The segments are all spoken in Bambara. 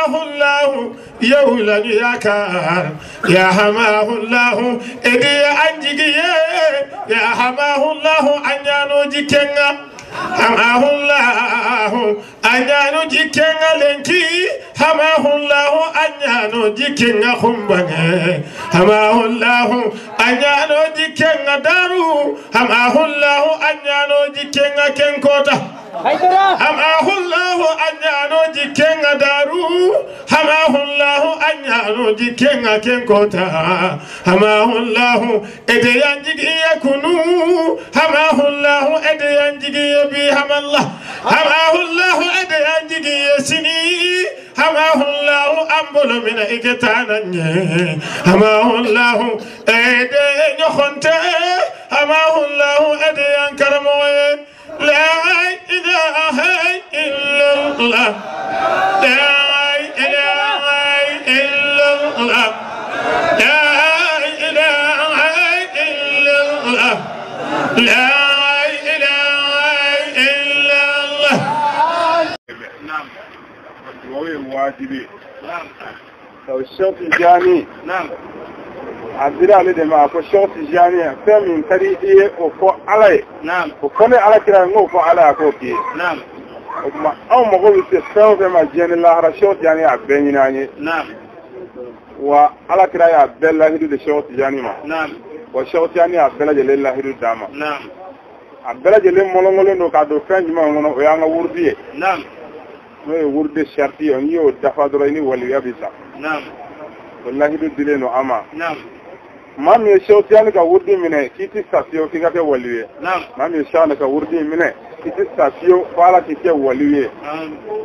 Hamahullahu yow lañu yaakaar ya hamahullahu edi anjigiye ya hamahullahu añano jikenga hamahullahu añano jikenga lenki hamahullahu añano jikenga khumbange hamahullahu añano jikenga daru hamahullahu añano jikenga kenkota hamahullahu añano jikenga daru hamahullahu añano jikenga kenkota hamahullahu ede yanjigiye kunu hamahullahu ede yanjigiye bi hamallah hamahullahu ede yanjigiye sini hamahullahu ambolo mina iketananye hamahullahu ede nyokhonte hamahullahu ede yankarmoye لا إله إلا الله لا إله إلا الله لا إله إلا الله لا إله إلا الله. نعم. واجبي. نعم. الشيخ الجاني. نعم. A dira ale de ma a ko Cheikh Tijani fɛn min ka di i ye o fɔ Ala ye. O fɔ ne Ala kira n k'o fɔ Ala ye a k'o k'i ye. O tuma anw mago bɛ se fɛn o fɛn ma diɲɛ ni lahara Cheikh Tijani y'a bɛɛ ɲini an ye. Wa Ala kira y'a bɛɛ lahidu de Cheikh Tijani ma. Wa Cheikh Tijani y'a bɛɛ lajɛlen lahidu d'a ma. A bɛɛ lajɛlen mɔlɔngɔlen don k'a don fɛn jumɛn kɔnɔ o y'an ka wurudi ye. N'o ye wurudi sariti ye n'i y'o dafa dɔrɔn i ni waliya bɛ sa. O lahidu dilen don an ma. Maa min ye Cheikh Tijani ka wurudi minɛ k'i tɛ sa fiyewu k'i ka kɛ waliyu ye. Maa min ye Cheikh ka wurudi minɛ k'i tɛ sa fiyewu fo Ala k'i kɛ waliyu ye.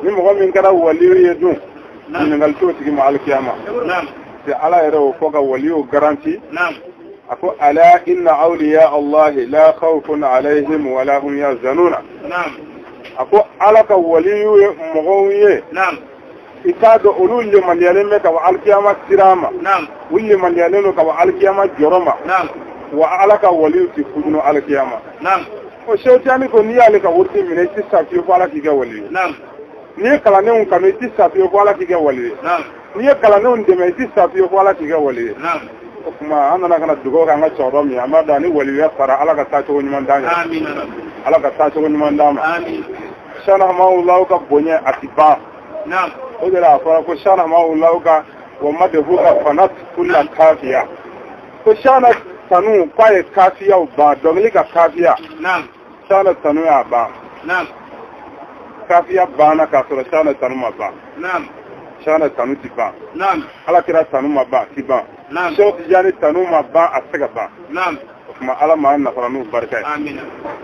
Ni mɔgɔ min kɛra waliyu ye dun ɲininkali t'o tigi ma alikiyama. C'est Ala yɛrɛ y'o fɔ ka waliyuw garanti. A ko ala inna awliya Allahi la khawfun alayhim wa la hum yahzanuna. A ko Ala ka waliyu ye mɔgɔw ye. I k'a dɔn olu limaniyalen bɛ ka bɔ alikiyama sira ma. U limaniyalen don ka bɔ alikiyama jɔrɔ ma. Wa Ala ka waliw ti fujunu alikiyama. O Cheikh Tijani ko n'i y'ale ka wurudi minɛ i ti sa fiyewu fo Ala k'i kɛ wali ye. N'i ye kalandenw kanu i ti sa fiyewu fo Ala k'i kɛ wali ye. N'i ye kalandenw dɛmɛ i ti sa fiyewu fo Ala k'i kɛ wali ye. O tuma an nana ka na dugawu kɛ an ka cɛkɔrɔba min ye an b'a dɔn ni waliya sara Ala ka taacogo ɲuman d'an ye. Ala ka taacogo ɲuman d'an ma. Cheikh Hamahullahu ka bonya a ti ban. O de la a fɔra ko Cheikh Hamahullahu ka wa madahu ka fanat kulla kafiya. Ko Cheikh tanu k'a ye kafiyaw ban dɔnkili ka kafiya. Cheikh tanu y'a ban. Kafiya banna k'a sɔrɔ Cheikh tanu ma ban. Cheikh tanu ti ban. Ala kira tanu ma ban ti ban. Cheikh Tijani tanu ma ban a tɛ se ka ban. O tuma Ala m'an nafara n'u barika ye.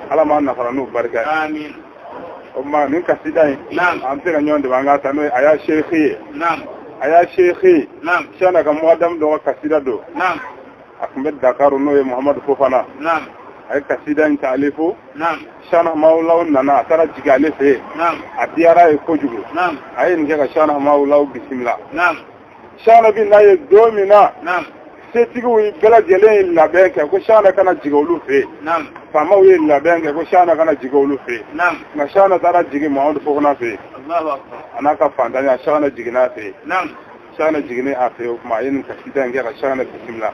Ala m'an nafara n'u barika ye. O tuma nin kasida in an bɛ se ka ɲɔgɔn dɛmɛ an k'a ta n'o ye a y'a seekhi ye. A y'a seekhi. Cheikh ka mɔgɔdamu dɔ ka kasida don. A tun bɛ Dakar n'o ye Muhamadu Fofana. A ye kasida in taalifu. Cheikh Hamahullahu nana a taara jigin ale fɛ yen. A diyara ye kojugu. A ye nin kɛ ka Cheikh Hamahullahu bisimila. Cheikh bi n'a ye don min na. Setigiw bɛɛ lajɛlen ye labɛn kɛ ko Cheikh kana jigin olu fɛ yen. Faamaw ye labɛn kɛ ko Cheikh kana jigin olu fɛ yen. Nka Cheikh taara jigin Muhamadu Fofana fɛ yen. A n'a ka fantanya Cheikh jiginna a fɛ yen. Cheikh jiginnen a fɛ yen o tuma a ye nin kasida in kɛ ka Cheikh bisimila.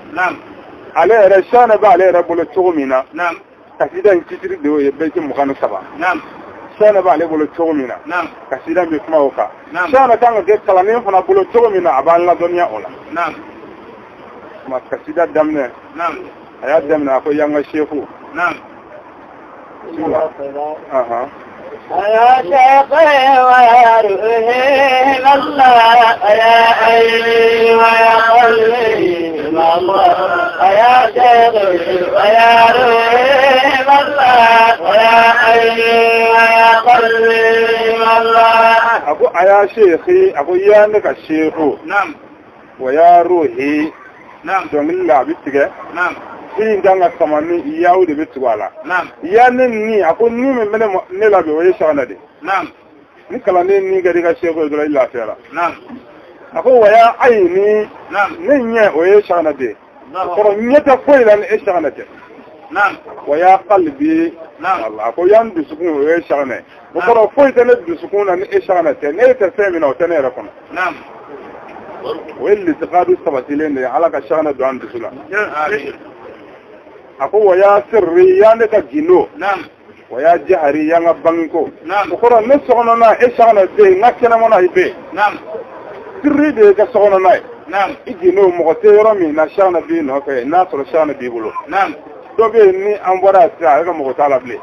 Ale yɛrɛ Cheikh b'ale yɛrɛ bolo cogo min na. Kasida in titiri de y'o ye bɛɛ 23. Cheikh b'ale bolo cogo min na. Kasida in bɛ kuma o kan. Cheikh kan ka kɛ kalanden fana bolo cogo min na a b'an ladɔnniya o la. Ma kasida daminɛ. A y'a daminɛ a ko y'an ka seku. يا شيخي ويا روحي الله يا عيني ويا قلبي الله يا شيخي ويا روحي الله يا عيني ويا قلبي الله. أبو يا شيخي أبو يا نك الشيخ. نعم. ويا روحي. نعم. dɔnkili la a bɛ tigɛ. نعم. Min kan ka sama ni yaw de bɛ tugu a la. نعم. Ya ne ni a ko ni min bɛ ne la bi o ye Cheikh de. نعم. Ni kalanden ni kɛra i ka seku ye dɔrɔn i lafiyara. نعم. A ko wa ya ayi ni. نعم. Ne ɲɛ o ye Cheikh de. O kɔrɔ ɲɛ tɛ foyi la ni e Cheikh tɛ. Wa ya qalbi a ko yan dusukun o ye Cheikhna o kɔrɔ foyi tɛ ne dusukun na ni e Cheikhna tɛ ne tɛ fɛn min na o tɛ ne yɛrɛ kɔnɔ o ye litikadu sabatilen de ye Ala ka Cheikhna don an dusu la a ko wa ya sirri ya ne ka gindo wa ya jahari ya n ka bangeko o kɔrɔ ne sokɔnɔna e Cheikhna bɛ yen n ka kɛnɛmana i bɛ yen sirri de ye ka sokɔnɔna ye i gindo mɔgɔ tɛ yɔrɔ min na Cheikhna b'i nɔfɛ n'a sɔrɔ Cheikhna b'i bolo dɔ bɛ yen ni an bɔra yan sisan ale ka mɔgɔ t'a la bilen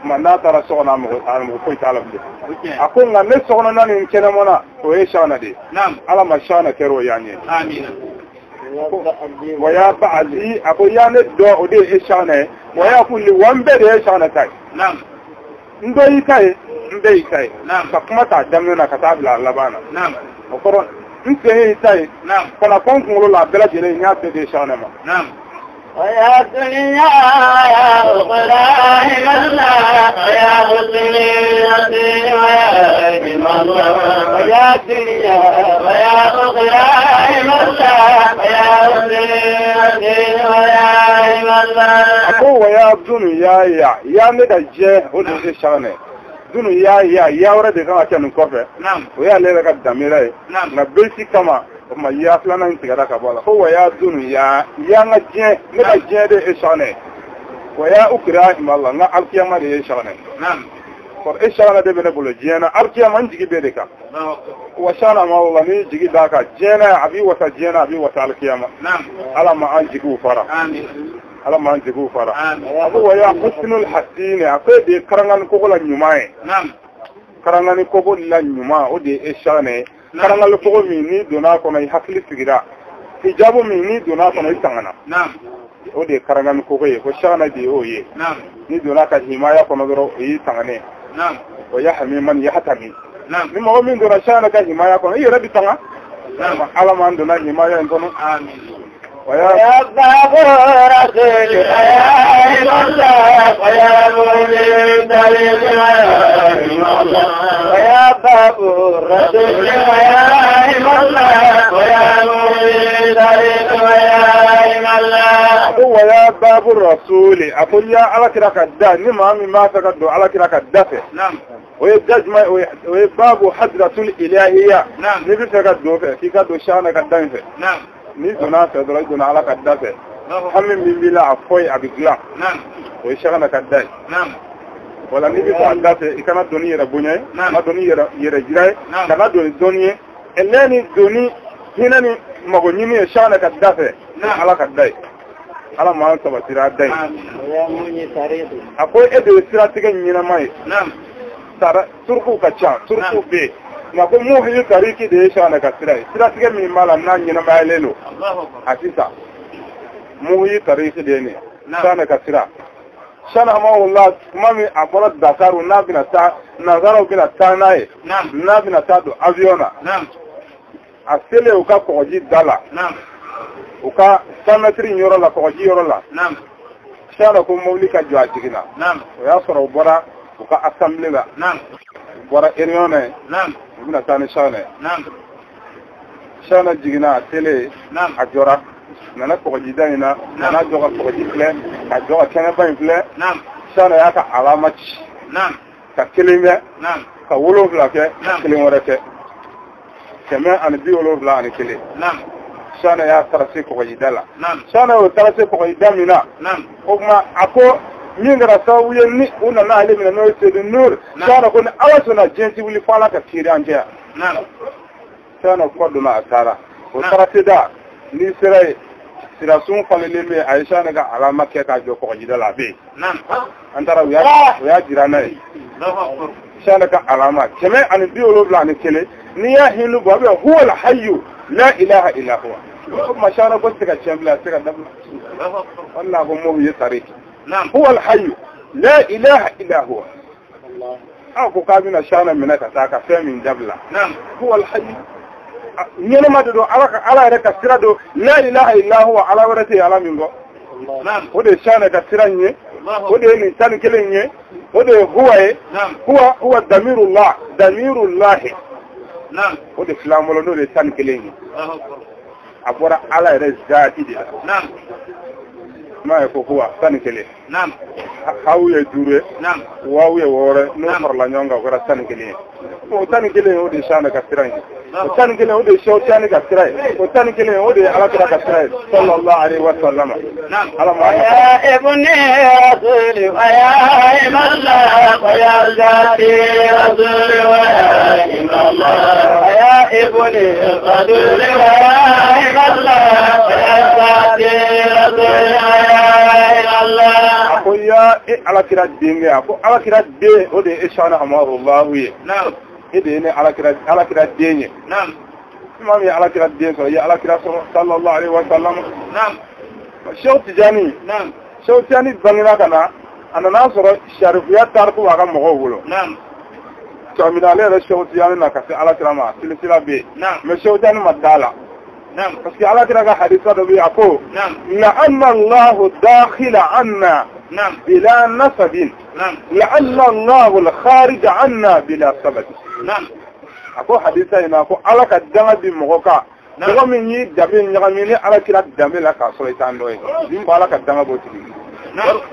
tuma n'a taara so kɔnɔ a mɔgɔ foyi t'a la bilen a ko nka ne sokɔnɔna ni kɛnɛmana o ye Cheikhna de ye Ala ma Cheikhna kɛra o y'an ye wa ya ba'ali a ko ya ne dɔ o de ye e Cheikhna ye wa ya kulli wa n bɛɛ de ye Cheikhna ta ye n dɔ y'i ta ye n bɛɛ y'i ta ye ka kuma t'a daminɛ na ka taa bila a laban na o kɔrɔ n sen y'i ta ye ka na fɔ n kunkolo la a bɛɛ lajɛlen n y'a bɛɛ di Cheikhna ma. ويا دنيا يا أخرى الله ويا مسلمين ويا الله ويا دنيا ويا أخرى الله ويا مسلمين ويا الله أقول ويا دنيا يا يا ندجة ودي شانه دنيا يا يا ورد كما كان كوفة ويا ليلة قدامي نعم نبيسي كما o tuma ya filanan in tigɛra ka bɔ a la ko wa ya dunu ya ya n ka diɲɛ ne ka diɲɛ de ye Cheikhna wa ya ukira imala n ka alikiyama de ye Cheikhna kɔrɔ e Cheikhna de bɛ ne bolo diɲɛ na alikiyama n jigi bɛ de kan wa Cheikhna ma la n'i jigi d'a kan diɲɛ na a b'i wasa diɲɛ na a b'i wasa alikiyama Ala ma an jigiw fara Ala ma an jigiw fara a ko wa ya husnul hasini a ko e de ye karangani koko la ɲuman ye karangani koko la ɲuman o de ye e Cheikhna ye karangali kogo min n'i donna a kɔnɔ i hakili sigira hijabu min n'i donna a kɔnɔ i tangana o de ye karangali kogo ye ko Cheikhna de y'o ye n'i donna a ka himaya kɔnɔ dɔrɔn o y'i tanganen o ya hami man yahtami ni mɔgɔ min donna Cheikhna ka himaya kɔnɔ i yɛrɛ bi tanga Ala m'an donna himaya in kɔnɔ. ويا باب رسول يا الله ويا مولد ويا باب رسول يا الله ويا مولد ويا الله ويا باب الرسول أقول يا على كراك الدا نما مما تقدو على كراك الدفع نعم ويجمع ويباب حضرة الإلهية نعم نبي تقدو في كدو شانك الدفع نعم ni donna fɛ dɔrɔn i donna Ala ka da fɛ hami min b'i la a fɔ ye a bɛ dilan o ye Cheikhna ka da ye wala n'i bɛ fɛ a da fɛ i kana don ni yɛrɛ bonya ye kana don ni yɛrɛ jira ye kana don ni dɔnni ye ɛlɛ ni donni hinɛ ni mago ɲini ye Cheikhna ka da fɛ Ala ka da ye Ala m'an sabatira a da ye a ko e de ye siratigɛ ɲɛnama ye turukuw ka ca turukuw bɛ yen nka ko muhyi tariki de ye Cheikhna ka sira ye siratigɛ min b'a la n'a ɲɛnamayalen don a sisan muhyi tariki de ye nin ye Cheikhna ka sira Cheikhna hamahullah tuma min a bɔra Dakaru n'a bɛna taa nanzaraw bɛna taa n'a ye n'a bɛna taa don avion na a selen u ka kɔgɔji da la u ka 100 mètres yɔrɔ la kɔgɔji yɔrɔ la Cheikhna ko mobili ka jɔ a jiginna o y'a sɔrɔ u bɔra u ka assemblée la u bɔra réunion na ye u bɛna taa ni Cheikhna ye Cheikhna jiginna a selen a jɔra nana kɔgɔjida in na nana jɔ ka kɔgɔji filɛ ka jɔ ka kɛnɛba in filɛ Cheikhna y'a ka alama ci ka kelen kɛ ka 7 kɛ ka kelen wɛrɛ kɛ 171 Cheikhna y'a tarase kɔgɔjida la Cheikhna y'o tarase kɔgɔjida min na o tuma a ko min kɛra sababu ye ni u nana ale minɛ n'o ye Seydou Nour Cheikhna ko ni Ala sɔnna diɲɛ ti wuli fo Ala ka kiiri an cɛ yan Cheikhna kɔ donna a taara o taraseda n'i sera yen sirasun falenlen bɛ yen a ye Cheikhna ka alama kɛ k'a jɔ kɔgɔjida la a bɛ yen an taara u y'a jira n'a ye Cheikhna ka alama 171 n'i y'a hindu bɔ a bɛ huwa al-hayyu la ilaha illa huwa o tuma Cheikhna ko tɛ se ka tiɲɛ bilen a tɛ se ka dabila wala ko m'o ye tariki هو الحي لا إله إلا هو أو كابينا شانا من كتاك فمن جبلة هو الحي ɲɛnama de don Ala yɛrɛ ka sira don la ilaha illa huwa Ala wɛrɛ tɛ Ala min kɔ o de ye Cheikhna ka sira in ye o de ye nin 11 in ye o de ye huwa ye huwa huwa damirullah damirullahi o de filan bolo n'o de ye 11 ye a bɔra Ala yɛrɛ zaati de la. M'a ye ko huwa 11. Hawu ye 5 ye. Wawu ye 6 n'o farala ɲɔgɔn kan o kɛra 11 ye. O 11 o de ye Shana ka sira ye. O 11 o de ye Shehu Tijani ka sira ye. O 11 o de ye Ala kira ka sira ye. Sallallahu alaihi wa sallam. Ala ma. Ya ibni rasuli wa ya imallah wa ya zati rasuli wa ya imallah wa ya ibni rasuli wa ya imallah wa ya zati rasuli wa ya imallah. A ko ya e Ala kira denkɛ, a ko Ala kira den o de ye Shana Hamahullahu ye. E de ye ne Ala kira den ye. Maa min ye Ala kira den sɔrɔ, i ye Ala kira sɔrɔ sallallahu alaihi wa sallam. Shehu Tijani. Shehu Tijani bangena ka na, a nana sɔrɔ sarifuya tariku b'a ka mɔgɔw bolo. Kamina ale yɛrɛ Shehu Tijani na ka se Ala kira ma, silisila bɛ yen. Mais Shehu Tijani ma da la. Parce que Ala kira ka hadisa dɔ bɛ yen, a ko la'anna Allahu dakhila anna bila nasabin la'anna Allahu al-kharij anna bila sabab. A ko hadisa in na ko Ala ka danga bi mɔgɔ kan, mɔgɔ min y'i danbe ɲagami ni Ala kira danbe la k'a sɔrɔ i t'an dɔ ye, ni ko Ala ka danga b'o tigi.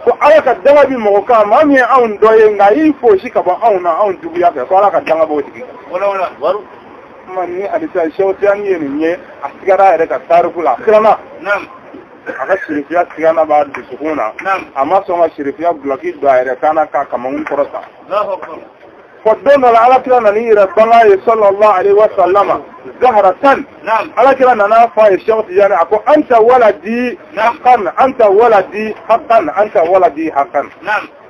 Ko Ala ka danga bi mɔgɔ kan, maa min ye anw dɔ ye nka y'i fosi ka bɔ anw na, anw juguya fɛ, ko Ala ka danga b'o tigi. Kuma ni hadisa Shehu Tijani ye nin ye, a sigara a yɛrɛ ka tariku la, a siranna. A ka sirifiya sigana b'a dusukun na, a ma sɔn ka sirifiya gulɔki don a yɛrɛ kan na k'a kamankun kɔrɔta. Fɔ don dɔ la Ala kira nana i yɛrɛ bange ye sallallahu alaihi wa sallama zaharatan. Ala kira nana fɔ a ye Shehu Tijani, a ko anta waladi haqqan, anta waladi haqqan, anta waladi haqqan.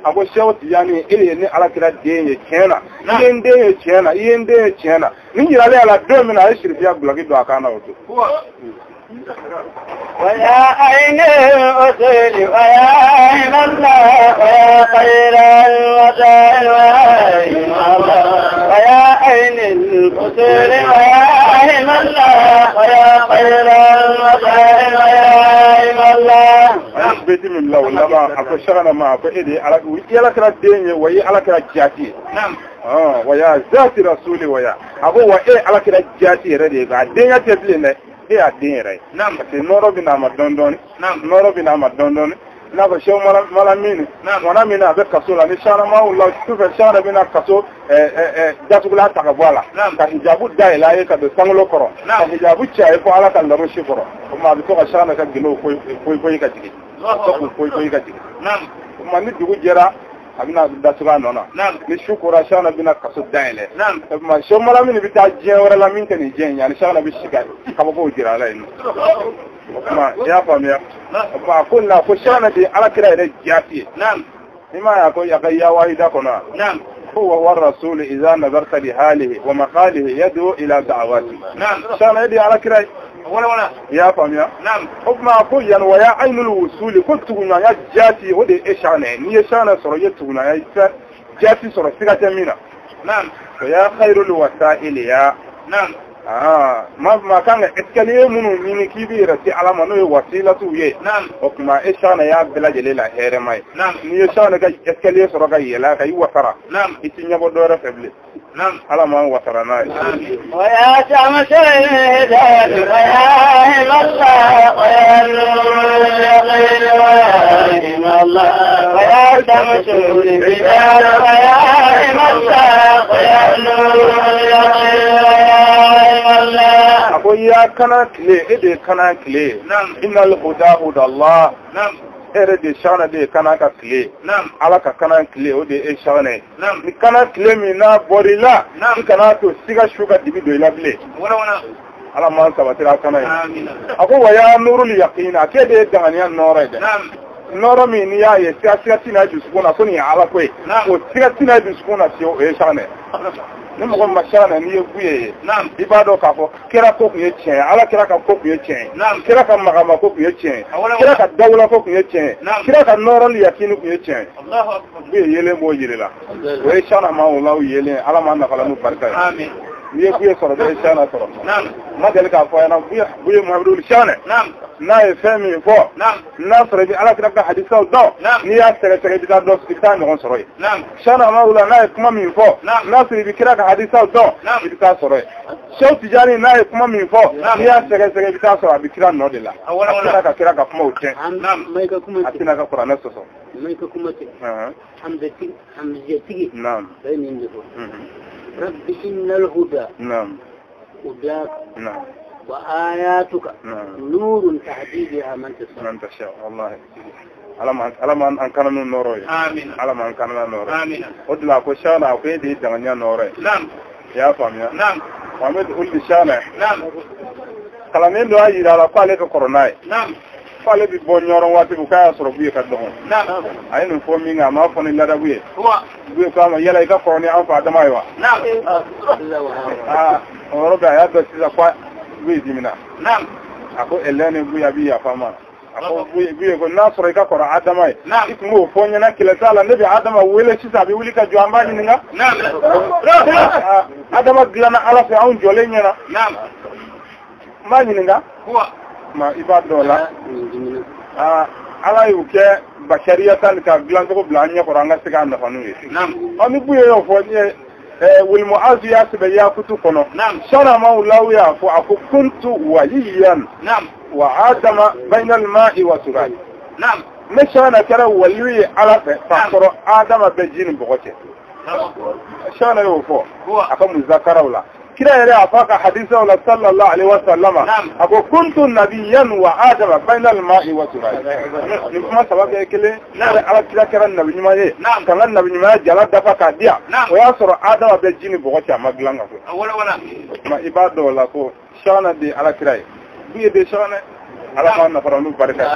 A ko Shehu Tijani, e de ye ne Ala kira den ye tiɲɛ na, i ye n den ye tiɲɛ na, i ye n den ye tiɲɛ na. Ni yiralen a la don min na, a ye sirifiya gulɔki don a kan na o don. ويا عين الأصول ويا عين الله ويا خير الوسائل ويا عين الله ويا عين الأصول ويا عين الله ويا خير الوسائل ويا عين الله. Beti min la o laban a ko Shana ma, a ko e de ye Ala, i Ala kira den ye wa i Ala kira jaati ye. Wa ya zati rasuli wa ya, a ko wa e Ala kira jaati yɛrɛ de ye, a denya tɛ bilen dɛ. E y'a den yɛrɛ ye. Parce que nɔrɔ bɛ n'a ma dɔɔni dɔɔni, nɔrɔ bɛ n'a ma dɔɔni dɔɔni. I n'a fɔ Shehu Malamini, mɔna min na a bɛ kaso la, ni Shana ma wulila sufɛ, Shana bɛna kaso datugulan ta ka bɔ a la, ka hijabu dayɛlɛ a ye ka don sankolo kɔrɔ, ka hijabu cɛ a ye fo Ala ka larosi kɔrɔ. O tuma a bɛ to ka Shana ka gindow foyi foyi ka jigin, a bɛ to k'u foyi foyi ka jigin. O tuma ni dugu jɛra, a bɛna datugu a nɔ na. Ni su kora, Shana bɛna kaso dayɛlɛ. O tuma Shehu Malamini bɛ taa diɲɛ wɛrɛ la min tɛ nin diɲɛ in ye, ani Shana bɛ si ka kabakow jira a la yen nɔ. O tuma i y'a faamuya. O tuma a ko nin la ko Shana de ye Ala kira yɛrɛ jaati ye. I m'a ye a ko a ka yawahida kɔnɔ wa? Ko wa huwa rasulu idha nazarta li halihi wa maqalihi yad'u ila da'awati. Shana de ye Ala kira ye. I y'a faamuya. O tuma a ko yan wa ya ainul wusuli, ko tuguɲɔgɔnya jaati o de ye e Shana ye. N'i ye Shana sɔrɔ, i ye tuguɲɔgɔnya jaati sɔrɔ, siga tɛ min na. O ya khairul wasaili ya. Maa kan ka escalier minnu ɲini k'i b'i yɛrɛ se Ala ma, n'o ye wasilatuw ye. O tuma e Shana y'a bɛɛ lajɛlen la hɛrɛma ye. N'i ye Shana ka escalier sɔrɔ ka yɛlɛ a kan, i wasara, i ti ɲɛbɔ dɔ wɛrɛ fɛ bilen. Ala m'an wasara n'a ye. ويا شمس الهداية ويا عين الله ويا نور اليقين ويا عين الله ويا شمس الهداية ويا عين الله ويا نور اليقين ويا عين الله. A ko ya kana tile, e de ye kana tile. Innal huda huda Allah. E yɛrɛ de Shana de ye kana ka tile. Ala ka kana tile o de ye e Shana ye. Ni kana tile min n'a bɔr'i la, i kana to siga su ka dibi don i la bilen. Ala m'an sabatira kana ye. A ko wa ya nurul yaqin, a k'e de ye danganiya nɔɔrɔ ye dɛ. Nɔɔrɔ min n'i y'a ye siga siga tɛna dusukun na ko nin ye Ala ko ye. O siga tɛna dusukun na fiyewu, o ye Shana ye. Ni mɔgɔ ma Shana n'i ye Buye ye, i b'a dɔn k'a fɔ kira ko tun ye tiɲɛ ye, Ala kira ka ko tun ye tiɲɛ ye, kira ka magama ko tun ye tiɲɛ ye, kira ka dawula ko tun ye tiɲɛ ye, kira ka nɔrɔli yakini tun ye tiɲɛ ye. Buye yelen b'o yiri la, o ye Shana ma o la yelen, Ala ma nafa la n'u barika ye. N'i ye Buye sɔrɔ dɔrɔn i ye Shana sɔrɔ. N ma deli k'a fɔ a ɲɛna Buye Muhamadu Shana. N'a ye fɛn min fɔ. N'a sɔrɔ i bɛ Ala kira ka hadisaw dɔn. N'i y'a sɛgɛsɛgɛ i bɛ taa dɔn i bɛ taa ɲɔgɔn sɔrɔ yen. Shana Hamawula n'a ye kuma min fɔ. N'a sɔrɔ i bɛ kira ka hadisaw dɔn. I bɛ taa sɔrɔ yen. Sehu Tijani n'a ye kuma min fɔ. N'i y'a sɛgɛsɛgɛ i bɛ taa sɔrɔ a bɛ kira nɔ de la. A tɛna ka kira ka kumaw tiɲɛ. A tɛna ka kuranɛ sɔsɔ. Hamzatigi. Naam. رب إن الهدى نعم هداك نعم وآياتك نعم نور تهدي بها من تشاء من تشاء والله على ما أن كان من نوره آمين على ما أن كان من نوره آمين ودلا كشانا وكيدي دنيا نوره نعم يا فاميا نعم محمد قول شانا نعم كلامين دو أجي على قالك كورونا نعم k'ale bɛ bɔ ɲɔrɔn waati min k'a y'a sɔrɔ Buye ka dɔgɔn. Naam. A ye nin fɔ min kɛ a m'a fɔ ni ladabu ye. Huwa. Buye ko a ma yala i ka kɔrɔ ni an fa dama ye wa. Naam. Aa o yɔrɔ bɛɛ a y'a dɔn sisan ko Buye dimina. Naam. A ko Elɛni Buye a b'i yafa n ma. A ko Buye ko n'a sɔrɔ i ka kɔrɔ Adama ye. Naam. I tun b'o fɔ n ɲɛna kɛlɛ t'a la ne bɛ Adama wele sisan a bɛ wuli ka jɔ an b'a ɲininka. Naam. Aa Adama dilanna Ala fɛ anw jɔlen ɲɛna. Naam. N b'a ɲininka. Huwa. Ma i b'a dɔn o la aa Ala y'u kɛ basariya tan ka dilancogo bila an ɲɛkɔrɔ an ka se k'a nafa n'u ye. Naam. Ɔ ni Buye y'o fɔ n ye walimu azu y'a sɛbɛn yakutu kɔnɔ. Naam. Sharama ulaw y'a fɔ a ko kuntu waliyan. Naam. Wa adama bainal ma'i wa turabi. Naam. Ne Shana kɛra waliyu ye Ala fɛ k'a sɔrɔ Adama bɛ ji ni bɔgɔ cɛ. Shana y'o fɔ a ka muzakaraw la. Kira yɛrɛ a fɔ a ka hadisaw la sallallahu alaihi wa sallama a ko kuntu nabiyan wa adama bainal ma'i wa turabi. Nin kuma saba bɛɛ ye kelen. Ala kira kɛra nabi ɲuman ye. Naam. Ka n ka nabi ɲumanya jala dafa k'a di yan. Naam. O y'a sɔrɔ Adama bɛ ji ni bɔgɔ cɛ a ma dilan ka fɔ. Wala wala. Ma i b'a dɔn o la ko Shana de ye Ala kira ye. Buye de ye Shana ye. Ala k'an nafara n'u barika.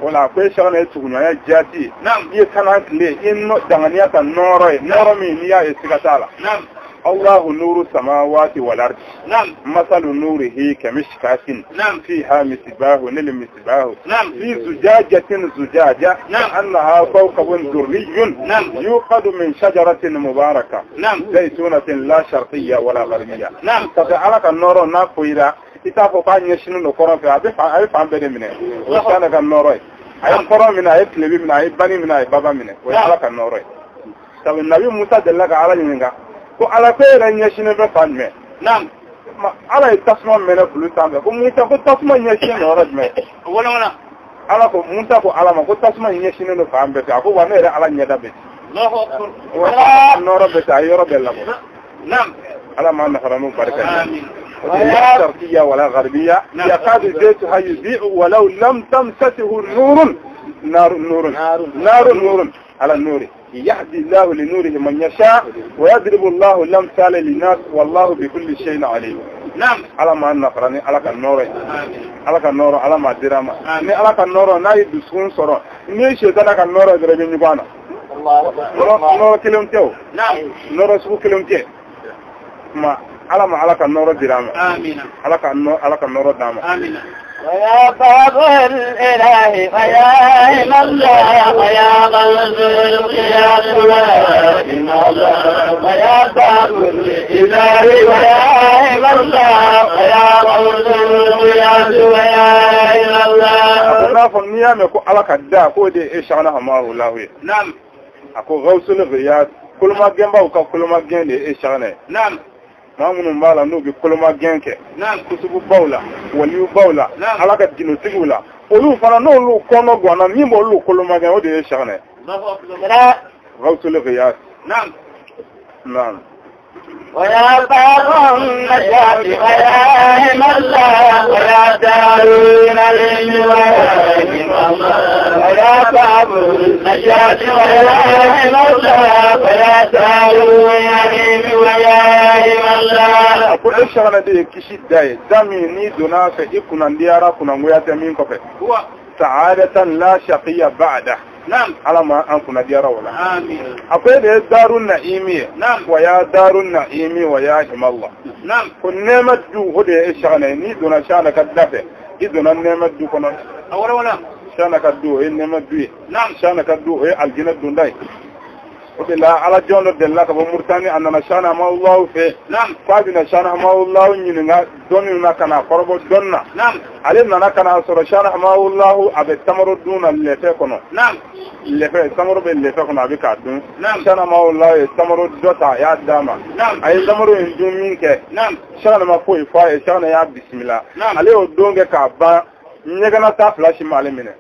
O la ko e Shana ye tuguɲɔgɔnya jaati ye. Naam. I ye kana tile i ye danganiya ta nɔɔrɔ ye. Nɔɔrɔ min n'i y'a ye siga t'a la. Naam. الله نور السماوات والأرض. نعم. مثل نوره كمشكاة. نعم. فيها مصباح للمصباح. نعم. في زجاجة زجاجة. نعم. كأنها كوكب دري. نعم. يوقد من شجرة مباركة. نعم. زيتونة لا شرقية ولا غربية. نعم. تفعلك النور ناقويرا. I t'a fɔ k'a ɲɛsinnen don kɔrɔn fɛ a bɛ fan bɛɛ de minɛ. O ye Shana ka nɔɔrɔ ye. A ye kɔrɔn minɛ, a ye tilebi minɛ, a ye bani minɛ, a ye baba minɛ. O ye Ala ka nɔɔrɔ ye. Sabu Nabi Musa delila ka Ala ɲininka ko Ala ko e yɛrɛ ɲɛsinnen bɛ fan jumɛn? Naam. Ala ye tasuma mɛnɛ kulu sanfɛ ko Musa ko tasuma ɲɛsinnen don yɔrɔ jumɛn? Wala wala. Ala ko Musa ko Ala ma ko tasuma ɲɛsinnen don fan bɛɛ fɛ. A ko wa ne yɛrɛ Ala ɲɛda bɛ. Allahu akbar. Wa nɔɔrɔ bɛ ten a ye yɔrɔ bɛɛ labɔ. Naam. Ala m'an nafara n'u barika ye. Amin. لا شرقية ولا غربية. يكاد زيتها يضيء ولو لم تمسسه نور نار نور نار نور على النور يهدي الله لنوره من يشاء ويضرب الله الأمثال للناس والله بكل شيء عليم. نعم. على ما نفرني على كالنور على كالنور على ما دراما ني على كالنور ناي دسون صرا ني شيطان كالنور دربي نيبانا الله نور كلمتو. نعم. نور سو كلمتي ما على ما على كالنور دراما. آمين. على كالنور على كالنور دراما. آمين. ويا باب الإله ويا إم الله ويا غوث القياس ويا إم الله ويا باب الإله ويا إم الله ويا غوث القياس ويا إم الله. أنا فنيا مكو على كدا كودي إيش أنا هم الله. نعم. أكو غوث القياس كل ما جنبه وكل ما جنبه إيش أنا. نعم. Maa minnu b'a la n'u bɛ kolomagɛn kɛ. Naam. Kusububaw la, waliyubaw la, Naam. Ala ka gindotigiw la, olu fana n'olu kɔnɔ ganna min b'olu kolomagɛn o de ye Shana ye. Gawusul Ghiyas. Naam. Naam. ويا باب النجاة ويا إم الله ويا دار العلم ويا إم الله ويا باب النجاة ويا إم الله ويا دار العلم ويا إم الله. A ko e Shana de ye kisi da ye, da min n'i donna a fɛ i kunnandiyara kunnangoya tɛ min kɔfɛ. Huwa. Sa'adatan la shaqiya ba'da. نعم. على ما أنكم ديارة ولا. آمين. أقول دار النعيم. نعم. ويا دار النعيم ويا إم الله. نعم. كل نعمة جو هدي إيش عني دون شأنك الدفع. إذن النعمة جو كنا. أولا ولا. شأنك الدو هي النعمة جو. نعم. شأنك الدو هي الجنة دون داي. O de la ala jɔn dɔ delila ka bɔ Muritani a nana Shana Hamawulahu fɛ k'a bɛna Shana Hamawulahu ɲininka dɔnni na ka na kɔrɔbɔ dɔnni na. Ale nana ka na sɔrɔ Shana Hamawulahu a bɛ tamaro dun na lɛfɛ kɔnɔ. Lɛfɛ tamaro bɛ lɛfɛ kɔnɔ a bɛ k'a dun. Shana Hamawulahu ye tamaro dɔ ta a y'a d'a ma. A ye tamaro in dun min kɛ. Shana ma foyi fɔ a ye Shana y'a bisimila. Ale y'o don kɛ k'a ban ɲɛgɛnna taa fila si ma ale minɛ.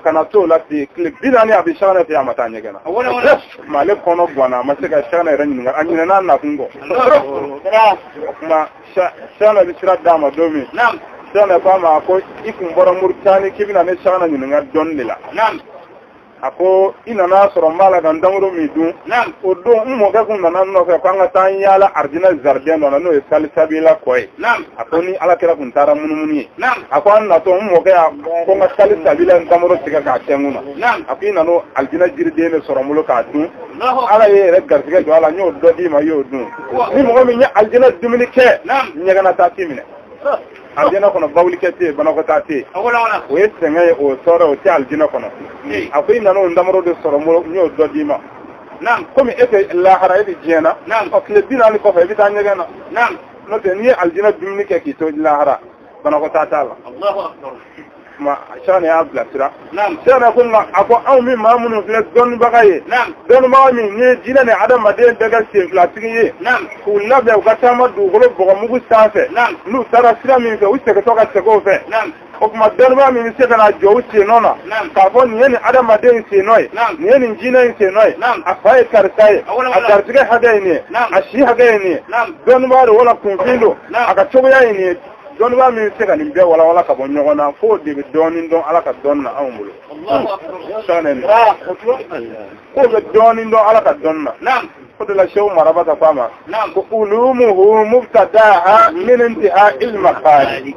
Kana t'o la ten tile 40 a bɛ Shana fɛ a ma taa ɲɛgɛn na. Mais ale kɔnɔ ganna a ma se ka Shana yɛrɛ ɲininka a ɲinɛna a nakun kɔ. O tuma Shana bɛ sira d'a ma don min. Shana ko a ma ko i kun bɔra Muritani k'i bɛna ne Shana ɲininka dɔnni de la. A ko i nana sɔrɔ n b'a la ka n tamaro min dun. O don n mɔkɛ kun nana n nɔfɛ ko an ka taa n yaala arijinɛ jardin dɔ la n'o ye Salisabila kɔ ye. A ko ni ala kira kun taara munumunu ye. A ko an natɔ n mɔkɛ y'a ko n ka Salisabila n tamaro tigɛ k'a kɛ n kun na. A ko i nana arijinɛ jiriden de sɔrɔ n bolo k'a dun. Ala ye yɛrɛ garisɛgɛ don a la n y'o dɔ d'i ma i y'o dun. Ni mɔgɔ min ye arijinɛ dumuni kɛ ɲɛgɛnna taa t'i minɛ. Alijinɛ kɔnɔ bawulikɛ tɛ yen banakɔtaa tɛ yen. O ye sɛgɛn ye o tɔɔrɔ o tɛ alijinɛ kɔnɔ. A ko i nana o ntamaro de sɔrɔ n bolo n y'o dɔ d'i ma. Komi e tɛ lahara e bɛ diɲɛ na. Ɔ tile 40 kɔfɛ i bɛ taa ɲɛgɛn na. N'o tɛ n'i ye alijinɛ dumuni kɛ k'i to lahara banakɔtaa t'a la. Kuma Shana y'a bilasira. Shana ko nka a ko anw min maa minnu filɛ dɔnnibaga ye. Dɔnnibaga min n'i ye jinɛ ni adamaden bɛɛ kɛ senfilatigi ye. K'u labɛn u ka taama dugukolo bɔgɔmugu sanfɛ. N'u taara sira min fɛ u segintɔ ka segin o fɛ. O tuma dɔnnibaga min bɛ se ka na jɔ u sennɔ na. K'a fɔ nin ye nin adamaden in sennɔ ye. Nin ye nin jinɛ in sennɔ ye. A fa ye karisa ye. A garisɛgɛ hakɛ ye nin ye. A si hakɛ ye nin ye. Dɔnnibaga don wala kunfin don. A ka cogoya ye nin ye. Dɔnnibaga min bɛ se ka nin bɛɛ walawala ka bɔ ɲɔgɔn na f'o de bɛ dɔɔnin dɔn ala ka dɔnni na anw bolo. K'o bɛ dɔɔnin dɔn ala ka dɔnni na. O de la Sehu Marabata ko a ma. Ko ulumuhu mubtadaha min intiha il-makhali.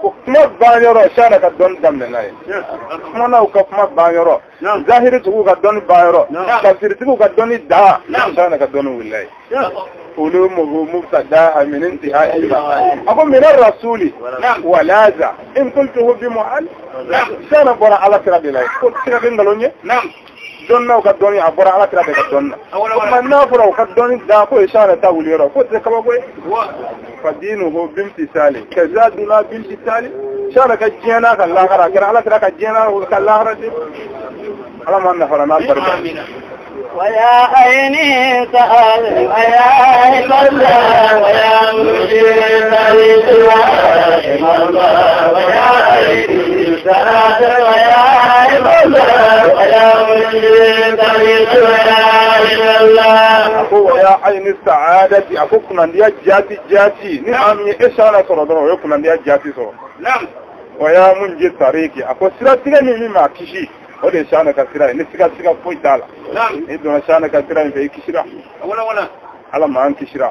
Ko kuma ban yɔrɔ Shana ka dɔnni daminɛ n'a ye. Kumanaw ka kuma ban yɔrɔ. Zahiritigiw ka dɔnni ban yɔrɔ. Tafsiritigiw ka dɔnni dan. Shana ka dɔnni wulila ye. علومه مبتداها من انتهاء المقال أقول من الرسول ولاذا إن قلته بمحل سنة برا على كرا بلاي قلت كرا بنغلوني نعم دonna ka dɔnni a bɔra ala kira de ka dɔnni na o tuma n'a fɔra u ka dɔnni da ko Shana ta wuli yɔrɔ k'o tɛ kabako ye fa diinuhu bimtisali kazaduna bimtisali Shana ka diɲɛ n'a ka lahara a kɛra ala kira ka diɲɛ n'a ka lahara de ala m'an nafara n'a barika. ويا عيني سأل ويا عين الله ويا مجيب الله ويا عيني سأل ويا عين الله ويا مجيب الله ويا عين السعادة أكوكنا ديا جاتي جاتي نعم إيش أنا صار درو يكون ديا جاتي صار نعم ويا منجي طريقي أكو سرتي مي ما كشي o de ye Shana ka sira ye ni siga siga foyi t'a la ni donna Shana ka sira in fɛ i kisira ala m'an kisira.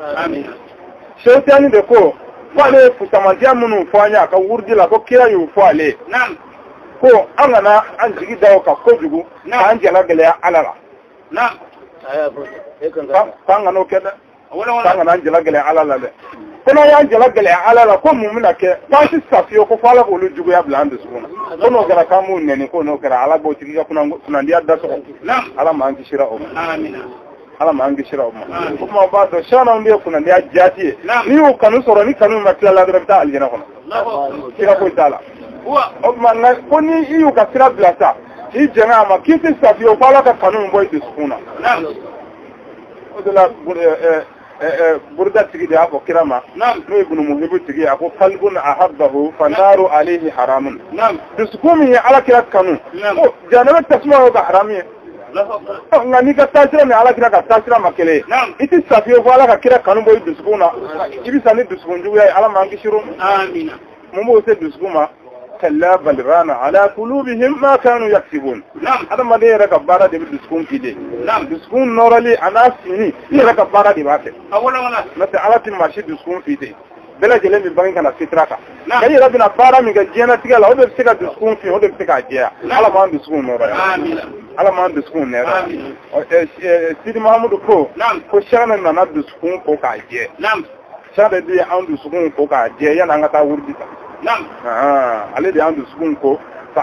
Sehu Tijani de ko f'ale ye fusamantiya minnu fɔ an ye a ka wurudi la ko kira y'u fɔ ale ye ko an kana an jigi da o kan kojugu k'an jala gɛlɛya ala la k'an kan'o kɛ dɛ k'an kana an jala gɛlɛya ala la dɛ ko n'an y'an jala gɛlɛya ala la ko mun bɛna kɛ k'an ti sa fiyewu ko fo ala k'olu juguya bila an dusukun na ko n'o kɛra k'an b'u nɛni ko n'o kɛra ala b'o tigi ka kunnandiya da sɔgɔ ala m'an kisira o ma ala m'an kisira o ma o tuma o b'a dɔn Shana de ye kunnandiya jaati ye n'i y'o kanu sɔrɔ ni kanu ma tila la dɔrɔn i bɛ taa alijinɛ kɔnɔ siga foyi t'a la o tuma nka ko ni i y'u ka sira bila sa k'i jɛngɛ a ma k'i ti sa fiyewu fo ala ka kanu in bɔ i dusukun na o de la Burda tigi de y'a fɔ kira ma n'o ye Ibnu Muhibu tigi ye a ko qalbun ahabbahu fa naaru alayhi haramun dusukun min ye ala kira kanu ko jahanama tasuma y'o ka haramu ye nka n'i ka taasira ni ala kira ka taasira ma kelen ye i ti sa fiyewu fo ala ka kira kanu bɔ i dusukun na i bɛ sa ni dusukun juguya ye ala m'an kisi o ma mun b'o se dusukun ma kalla bal rana ala qulubihim ma kanu yaksibun adamaden yɛrɛ ka baara de bɛ dusukun kide dusukun nɔrɔli a n'a fini i yɛrɛ ka baara de b'a kɛ n'o tɛ ala tɛ maa si dusukun fi ten bɛɛ lajɛlen bɛ bange ka na fitira kan nka i yɛrɛ bɛna baara min kɛ diɲɛlatigɛ la o de bɛ se ka dusukun fin o de bɛ se k'a jɛya ala m'an dusukun nɔrɔya ala m'an dusukun nɛrɛ Sidi Mahamudu ko ko Shana nana dusukun ko k'a jɛ Shana de ye an dusukun ko k'a jɛ yanni an ka taa wurudi ta ale de y'an dusukun ko Fa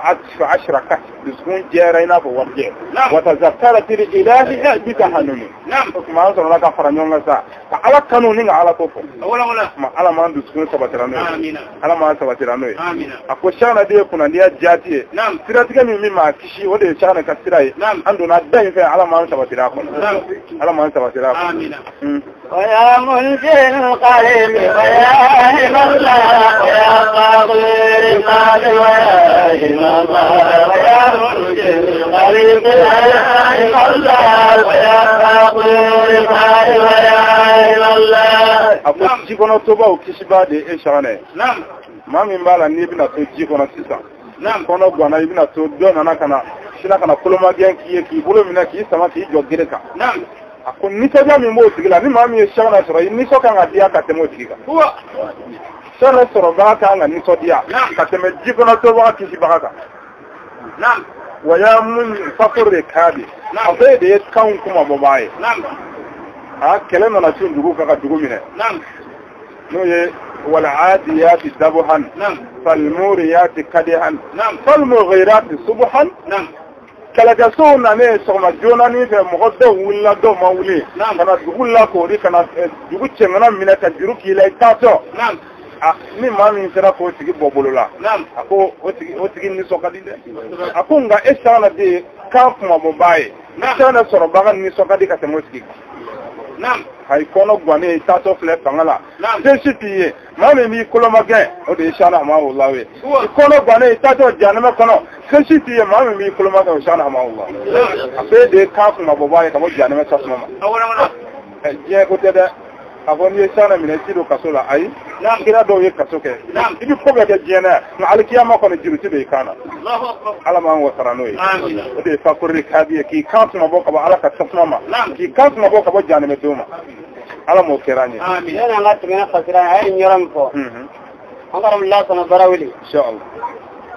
ashraqat, dusukun jɛra i n'a fɔ warijɛ. Wa tazakkarat ilahi bi tahanuni. O tuma an sɔrɔla ka fara ɲɔgɔn kan sa ka Ala kanu ni ka Ala ko fɔ. Tuma Ala m'an dusukun sabatira n'o ye, Ala m'an sabatira n'o ye. A ko Sɛkina de ye kunnadiya jaati ye, siratigɛ min min maa kisi, o de ye Sɛkina ka sira ye. An donna da in fɛ, Ala m'an sabatira a kɔnɔ, Ala m'an sabatira a kɔnɔ. ويا منزل القريب ويا هم الله ويا قاضي الرقاب ويا هم الله ويا منزل القريب ويا هم الله ويا قاضي الرقاب ويا هم الله. A ko ji kɔnɔ tobaw kisibaa de ye e Sɛkina ye. Maa min b'a la n'i bɛna to ji kɔnɔ sisan, kɔnɔ ganna, i bɛna to, dɔ nana ka na sina ka na kolomagɛn k'i ye, k'i bolo minɛ, k'i sama, k'i jɔ gere kan. A ko nisɔndiya min b'o tigi la, ni maa min ye Sɛkina sɔrɔ, i nisɔn kan ka diya ka tɛmɛ o tigi kan. Sɛkina sɔrɔbaga kan ka nisɔndiya ka tɛmɛ ji kɔnɔ tobaga kisibaga kan. Wa ya mun fakuru de kaabi, a ko e de ye kanw kumabɔbaa ye. A kɛlɛ nana cun dugu kan ka dugu minɛ, n'o ye wal'adiyati dabhan falmuriyati kadihan falmughirati subhan. Kɛlɛkɛsow nanen sɔgɔma joona ni fɛ, mɔgɔ dɔw wulila, dɔw ma wuli ka na dugu lakoori, ka na dugu cɛŋana minɛ ka juru k'i la i taatɔ. A ni maa min sera k'o tigi bɔ bolo la, a ko o tigi nisɔn ka di dɛ. A ko nka e Sɛkina de ye kan kumabɔbaa ye, Sɛkina sɔrɔbaga nisɔn ka di ka tɛmɛ o tigi kan. Ayi, kɔnɔ gannen, i taatɔ filɛ fanga la, se si t'i ye, maa min b'i kolomagɛn, o de ye Sɛkina Hamawula ye. I kɔnɔ gannen, i taatɔ jahanama kɔnɔ, se si t'i ye, maa min b'i kolomagɛn, o ye Sɛkina Hamawula. A ko e de ye kan kumabɔbaa ye ka bɔ jahanama tasuma ma. Diɲɛ ko tɛ dɛ, k'a fɔ n'i ye Sɛkina minɛ i t'i don kaso la. Ayi, kira dɔw ye kaso kɛ, i bɛ ko bɛɛ kɛ diɲɛ na yan, nka alikiyama kɔni juru ti don i kan na. Ala m'an wasara n'o ye. O de ye fakori kaabi ye, k'i kan sumabɔ ka bɔ Ala ka tasuma ma, k'i kan sumabɔ ka bɔ jahanamɛdenw ma. Ala m'o kɛra an ye. Yani an ka tɛmɛ ni fasira ye, a ye nin yɔrɔ min fɔ, an ka Lasana Barawuli, Inshallah.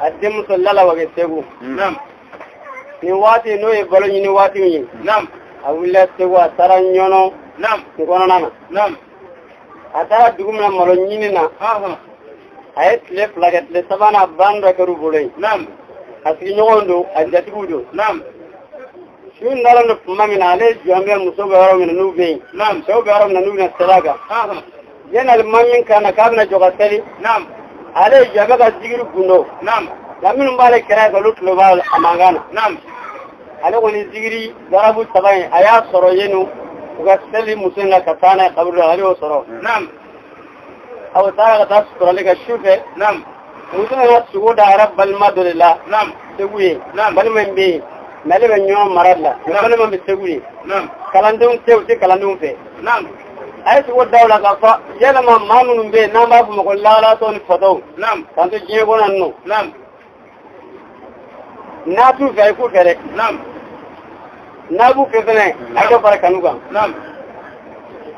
a denmuso Lala Wage Segu, nin waati n'o ye balo ɲini waati min ye, a wulila Segu, a taara Ɲɔnɔ nin kɔnɔna na. A taara dugu min na malo ɲini na, a ye tile 2 kɛ, tile sabanan ban dɔ kɛr'u bolo yen. A sigiɲɔgɔnw don, a jatigiw don. Su nalen don tuma min na, ale jɔn bɛ muso bɛ yɔrɔ min na n'u bɛ yen, cɛw bɛ yɔrɔ min na n'u bɛna seli a kan, yanni ma min kan na k'a bɛna jɔ ka seli, ale ye jɔ bɛ ka zikiri gundo, nka minnu b'ale kɛrɛfɛ, olu tulo b'a a mankan na. Ale kɔni zikiri garabu saba in, a y'a sɔrɔ yen nɔ, u ka seli muso in na ka taa n'a ye kaburu la, ale y'o sɔrɔ. Aw taara ka taa suturali kɛ su fɛ. Muso in ka sogo da a yɛrɛ balima dɔ de la Segu ye. Balima in bɛ yen, mɛ ale bɛ ɲɔgɔn mara de la, mɛ balima bɛ Segu ye. Kalandenw tɛ, u tɛ kalandenw fɛ. A ye sogo da o la k'a fɔ yalama maa minnu bɛ yen n'an b'a fɔ ma ko lagalatɔw ni fatɔw, k'an to diɲɛ kɔnɔ yan nɔ, n'a t'u fɛ, a ye k'u fɛ dɛ. N'a b'u fɛ fɛnɛ, a ye dɔ fara kanu kan.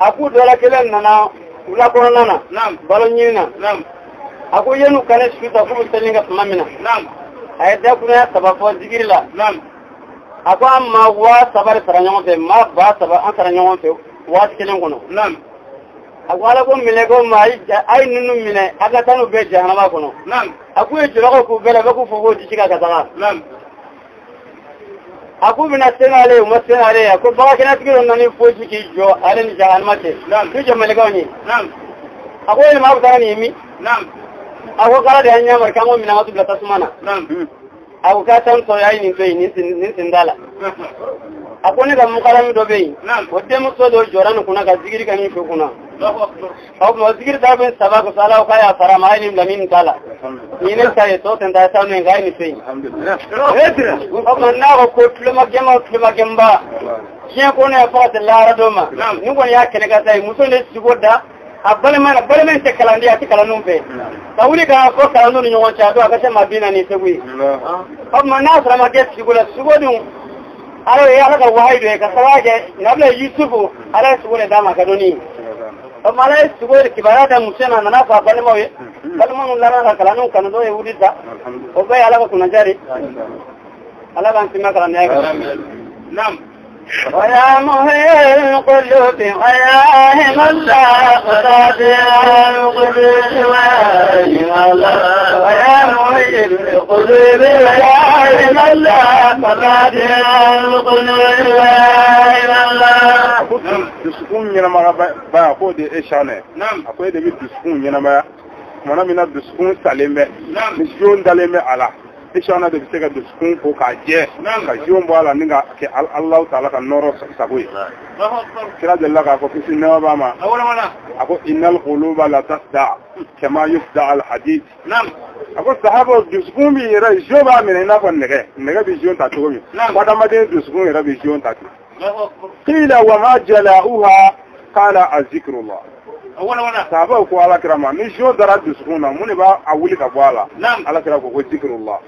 A k'u dɔ la kelen nana wula kɔnɔna na balo ɲini na. A ko yan'u ka ne su ta k'u bɛ seli kɛ tuma min na, a ye dakurunya saba fɔ zikiri la. A ko an maa 3000 de sara ɲɔgɔn fɛ, maa 3000 an sara ɲɔgɔn fɛ waati kelen kɔnɔ. A ko Ala ko mɛlɛkɛw ma, a ye ninnu minɛ, a ka taa n'u bɛɛ jahanama kɔnɔ. A k'u ye jɔlɔkɔ k'u bɛɛ la, bɛɛ k'u fɔ k'o disi kan ka taga. A k'u bɛna se n'ale ye, u ma se n'ale ye. A ko bagakɛnɛtigi dɔ nana fosi k'i jɔ ale ni jahanama cɛ, k'i jɔ mɛlɛkɛw ɲɛ. A ko yɛlɛma, a bɛ taa nin ye min? A ko k'Ala de y'an ɲamari k'an k'o minɛ, an ka t'u bila tasuma na. A ko k'a taa sɔrɔ, a ye nin to yen, nin sen t'a la. A ko ne ka mukarami dɔ bɛ yen, o denmuso dɔ jɔra nin kunna ka zikiri kɛ min su kunna. O tuma zikiri ta bɛ saba kosɔn, Ala ko k'a y'a fara ma, a ye nin bila min t'a la, nin ne ta ye, tɔ sen ta sanu ye, k'a ye nin to yen. O tuma n'a ko ko tulomagɛnba o tulomagɛnba diɲɛ kɔnɔ yan fo ka se lahara dɔ ma, nin kɔni y'a kɛnɛ ka sa ye. Muso ne sigo da a balima la, balima in tɛ kalanden, a tɛ kalandenw fɛ, ka wuli k'a fɔ kalandenw ni ɲɔgɔn cɛ, a don a ka se maa 40 Segu ye. O tuma n'a sɔrɔ a ma kɛ sigo la, sigo dun Ala ye Ala ka wahayi dɔ ye ka sababu kɛ nabila Yusufu, Ala ye sogo de d'a ma ka dɔnni ye. O tuma Ala ye sogo de kibaruya da muso in na, a nana fɔ a balimaw ye, balima ninnu laban ka kalandenw kanu, dɔw ye wuli ta. O bɛɛ ye Ala ka kunnadiya de. Ala k'an sima kalandenya kan. ويا محيي القلوب ويا هم الله رافع القلوب ويا هم الله ويا محيي القلوب لا إله إلا مفاتيح القلوب لا إله إلا dusukun ɲɛnamaya k'o de ye e Naam. a ko e de bɛ dusukun ɲɛnamaya kumana min na dusukun salen bɛ Naam. ni zion dalen bɛ a la e de bɛ se ka dusukun ko k'a jɛ Naam. ka zion bɔ a la ni ka kɛ Alahu taala ka nɔrɔ sago ye Allahu akbar. kira delila k'a fɔ kisi nɛɛma b'a ma Awala wala. a ko innal quluba la tasda kama yusda al hadid Naam. a ko sahabaw dusukun b'i yɛrɛ zion b'a minɛ i n'a fɔ nɛgɛ nɛgɛ bɛ zion ta cogo min Naam. ko adamaden dusukun yɛrɛ bɛ zion ta ten Allahu akbar. qila wa ma jala'uha qala azikrullah Awala wala. sahabaw ko ala kira ma ni zion dara dusukun na mun de b'a a wuli ka bɔ a la Naam. ala kira ko ko zikrullah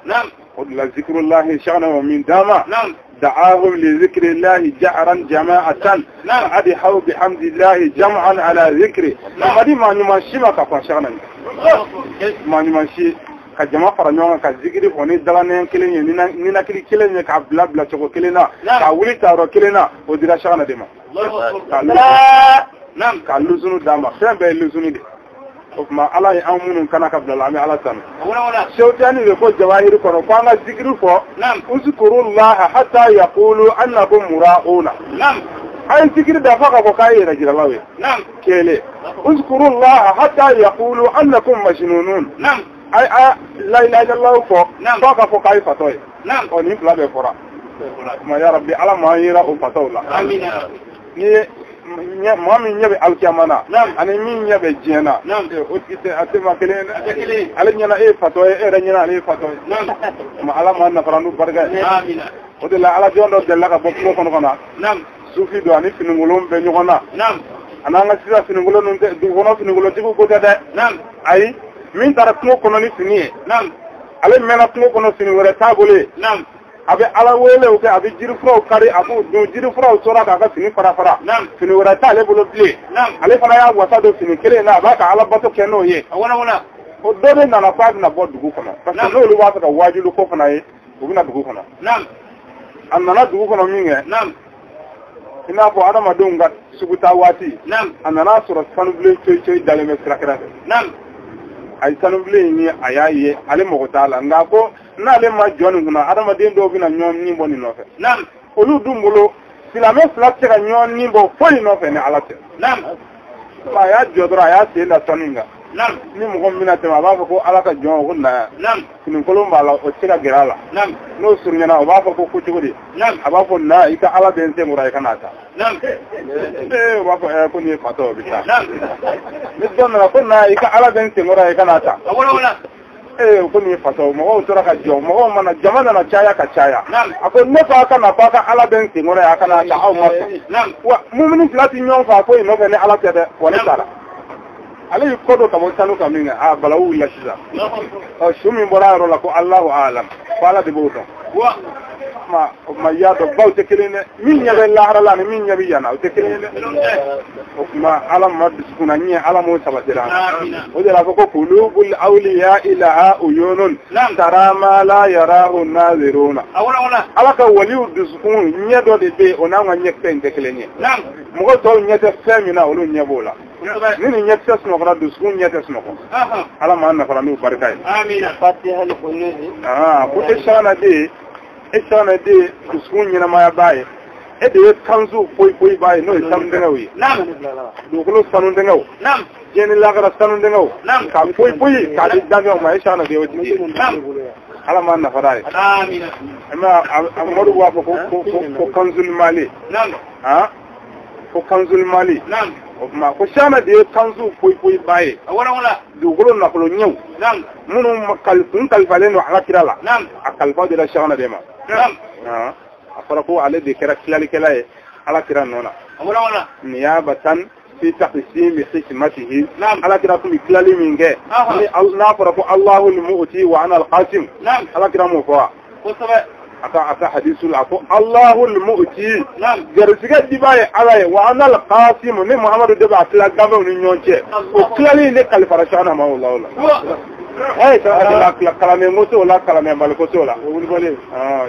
Naam. o de la zikrullahi sha'na wa min dama Naam. دعاهم لذكر الله جهرا جماعة نعم. فأدحوا بحمد الله جمعا على ذكره نعم. ما دي ما نمشي ما كفا شغنا Allahu akbar. ما نمشي ka jama fara ɲɔgɔn kan ka zikiri fɔ ni dalanɛ kelen ye ninakili kelen ye k'a bila bila cogo kelen na Naam. k'a wuli ta yɔrɔ kelen na o dira shagana de ma Allahu akbar. ka Naam. ka luzunu d'a ma fɛn bɛɛ ye luzunu de o tuma ala ye an minnu kana ka bila la an bɛ ala tanu Awala wala. sewutiyani de ko jawahiri kɔnɔ ko an ka zikiri fɔ Naam. uzkurullaha hatta yaqulu annakum mura'una Naam. a ye zikiri da fo k'a fɔ k'a ye yɛrɛ jiralaw ye Naam. kelen uzkurullaha hatta yaqulu annakum majnunun Naam. a ye a la ilaha illallah fɔ Naam. fo k'a fɔ k'a ye fatɔ ye Naam. ɔ nin fila bɛɛ fɔra o tuma ya rabbi ala m'an yera o fatɔw la Amina. ni ye maa min ɲɛ bɛ alikiyama na Naam. ani min ɲɛ bɛ diɲɛ na Naam. o tigi tɛ a tɛ maa kelen ye A tɛ dɛ kelen ye. ale ɲɛna e ye fatɔ ye e yɛrɛ ɲɛna ale ye fatɔ ye Naam. o tuma ala m'an nafara n'u barika ye Amina. o de la ala jɔn dɔ delila ka bɔ kungo kɔnɔ ka na Naam. sufi dɔ ani finikolon bɛ ɲɔgɔn na Naam. a n'an ka sisan finikolon ninnu tɛ dugu kɔnɔ finikolontigiw ko tɛ dɛ Naam. ayi min taara kungo kɔnɔ ni fini ye Naam. ale mɛnna kungo kɔnɔ fini wɛrɛ t'a bolo ye Naam. a bɛ ala welew kɛ a bɛ jirifuraw kari a b'u dun jirifuraw tora k'a ka fini fara fara Naam. fini wɛrɛ t'ale bolo bilen Naam. ale fana y'a wasa don fini kelen in na a b'a ka alabato kɛ n'o ye Awala wala. o dɔ de nana k'a bɛna bɔ dugu kɔnɔ parce que Naam. n'olu b'a fɛ ka waajuli ko fana ye u bɛna dugu kɔnɔ Naam. a nana dugu kɔnɔ min kɛ Naam. i n'a fɔ adamadenw ka sugu taa waati Naam. a nana sɔrɔ sanubilen coyi coyi dalen bɛ sira kɛrɛfɛ Naam. a ye sanubilen in ye a y'a ye ale mago t'a la nka ko n'ale ma jɔ nin kunna adamaden dɔw bɛna ɲɔgɔn nin bɔ nin nɔfɛ Naam. olu dun bolo silamɛ fila tɛ se ka ɲɔgɔn nin bɔ foyi nɔfɛ ni ala tɛ Naam. a y'a jɔ dɔrɔn a y'a sen da sanu in kan Naam. ni mɔgɔ min bɛna tɛmɛ a b'a fɔ ko ala ka jɔn ko na yan Naam. finikolon b'a la o tɛ se ka gɛrɛ a la Naam. n'o surunyana o b'a fɔ ko cogo di Naam. a b'a fɔ na i ka ala bɛ n sen kɔrɔ i ka n'a ta Naam. ee o b'a fɔ ko nin ye fatɔ ye o bɛ taa Naam. ni dɔ nana ko na i ka ala bɛ n sen kɔrɔ i ka n'a ta Awala wala. ee ko nin ye fatɔ ye mɔgɔw tora ka jɔ mɔgɔw mana jama nana caya ka caya Naam. a ko ne ko a ka na ko a ka ala bɛ n sen kɔrɔ a ka n'a ta aw ma sɔn Naam. wa mumini fila ti ɲɔgɔn faa ko in nɔfɛ ni ala tɛ dɛ wa ne taara ale y'i kɔ don ka bɔ sanu kan min kɛ a balawu wulila sisan Allahu akbar. ɔ su min bɔra a yɔrɔ la ko Alahu alam ko ala de b'o dɔn Wa. o tuma i y'a dɔn baw tɛ kelen ye dɛ min ɲɛ bɛ lahara la ani min ɲɛ bɛ yan na o tɛ kelen ye dɛ o tuma ala ma dusukunna ɲɛ ala m'o sabatira Amina. o de la fɔ ko kulubul awliya ilaha uyunun Naam. tara ma la yarahu naziruna Awala wala. ala ka waliw dusukun ɲɛ dɔ de bɛ yen o n'an ka ɲɛkisɛ in tɛ kelen ye Naam. mɔgɔ tɔw ɲɛ tɛ fɛn min na olu ɲɛ b'o la Kosɛbɛ. ni nin ɲɛkisɛ sunɔgɔra dusukun ɲɛ tɛ sunɔgɔ Aha. ala m'an nafara n'u barika ye Amina. Fatiha al-Kunuzi. aa ko e sana de e sana de dusukun ɲɛnamayaba ye e de ye kanzu foyi foyi ba ye n'o ye sanu dingɛw ye Naam. dugukolo sanu dingɛw Naam. diɲɛ ni lakara sanu dingɛw Naam. ka foyi foyi k'a di danfɛnw ma e sana de y'o tigi ye Naam. ala m'an nafara ye Amina. a Amadu b'a fɔ ko ko ko ko kanzul mali Naam. ah ko kanzul mali Naam. o tuma ko sana de ye kanzu foyi foyi ba ye Awala wala. dugukolo nafolo ɲɛw Naam. minnu kun kalifalen don ala kira la Naam. a kalifa dira sana de ma Naam. a fɔra ko ale de kɛra tilalikɛla ye ala kira nɔ na Awala wala. niyabatan fi taqsimi hikmatihi Naam. ala kira tun bɛ tilali min kɛ Aha. ni n'a fɔra ko Allahu al-mu'ti wa ana al-qasim Naam. ala kira m'o fɔ wa Kosɛbɛ. a ka hadisu la a ko Allahu al-mu'ti Naam. garisɛgɛ dibaa ye ala ye wa ana al-qasim ne Muhamadu de b'a tila danfɛnw ni ɲɔgɔn cɛ o tilali in de kalifara sana ma o la Wa. Sana de b'a tila kalanden ko t'o la kalanden ko t'o la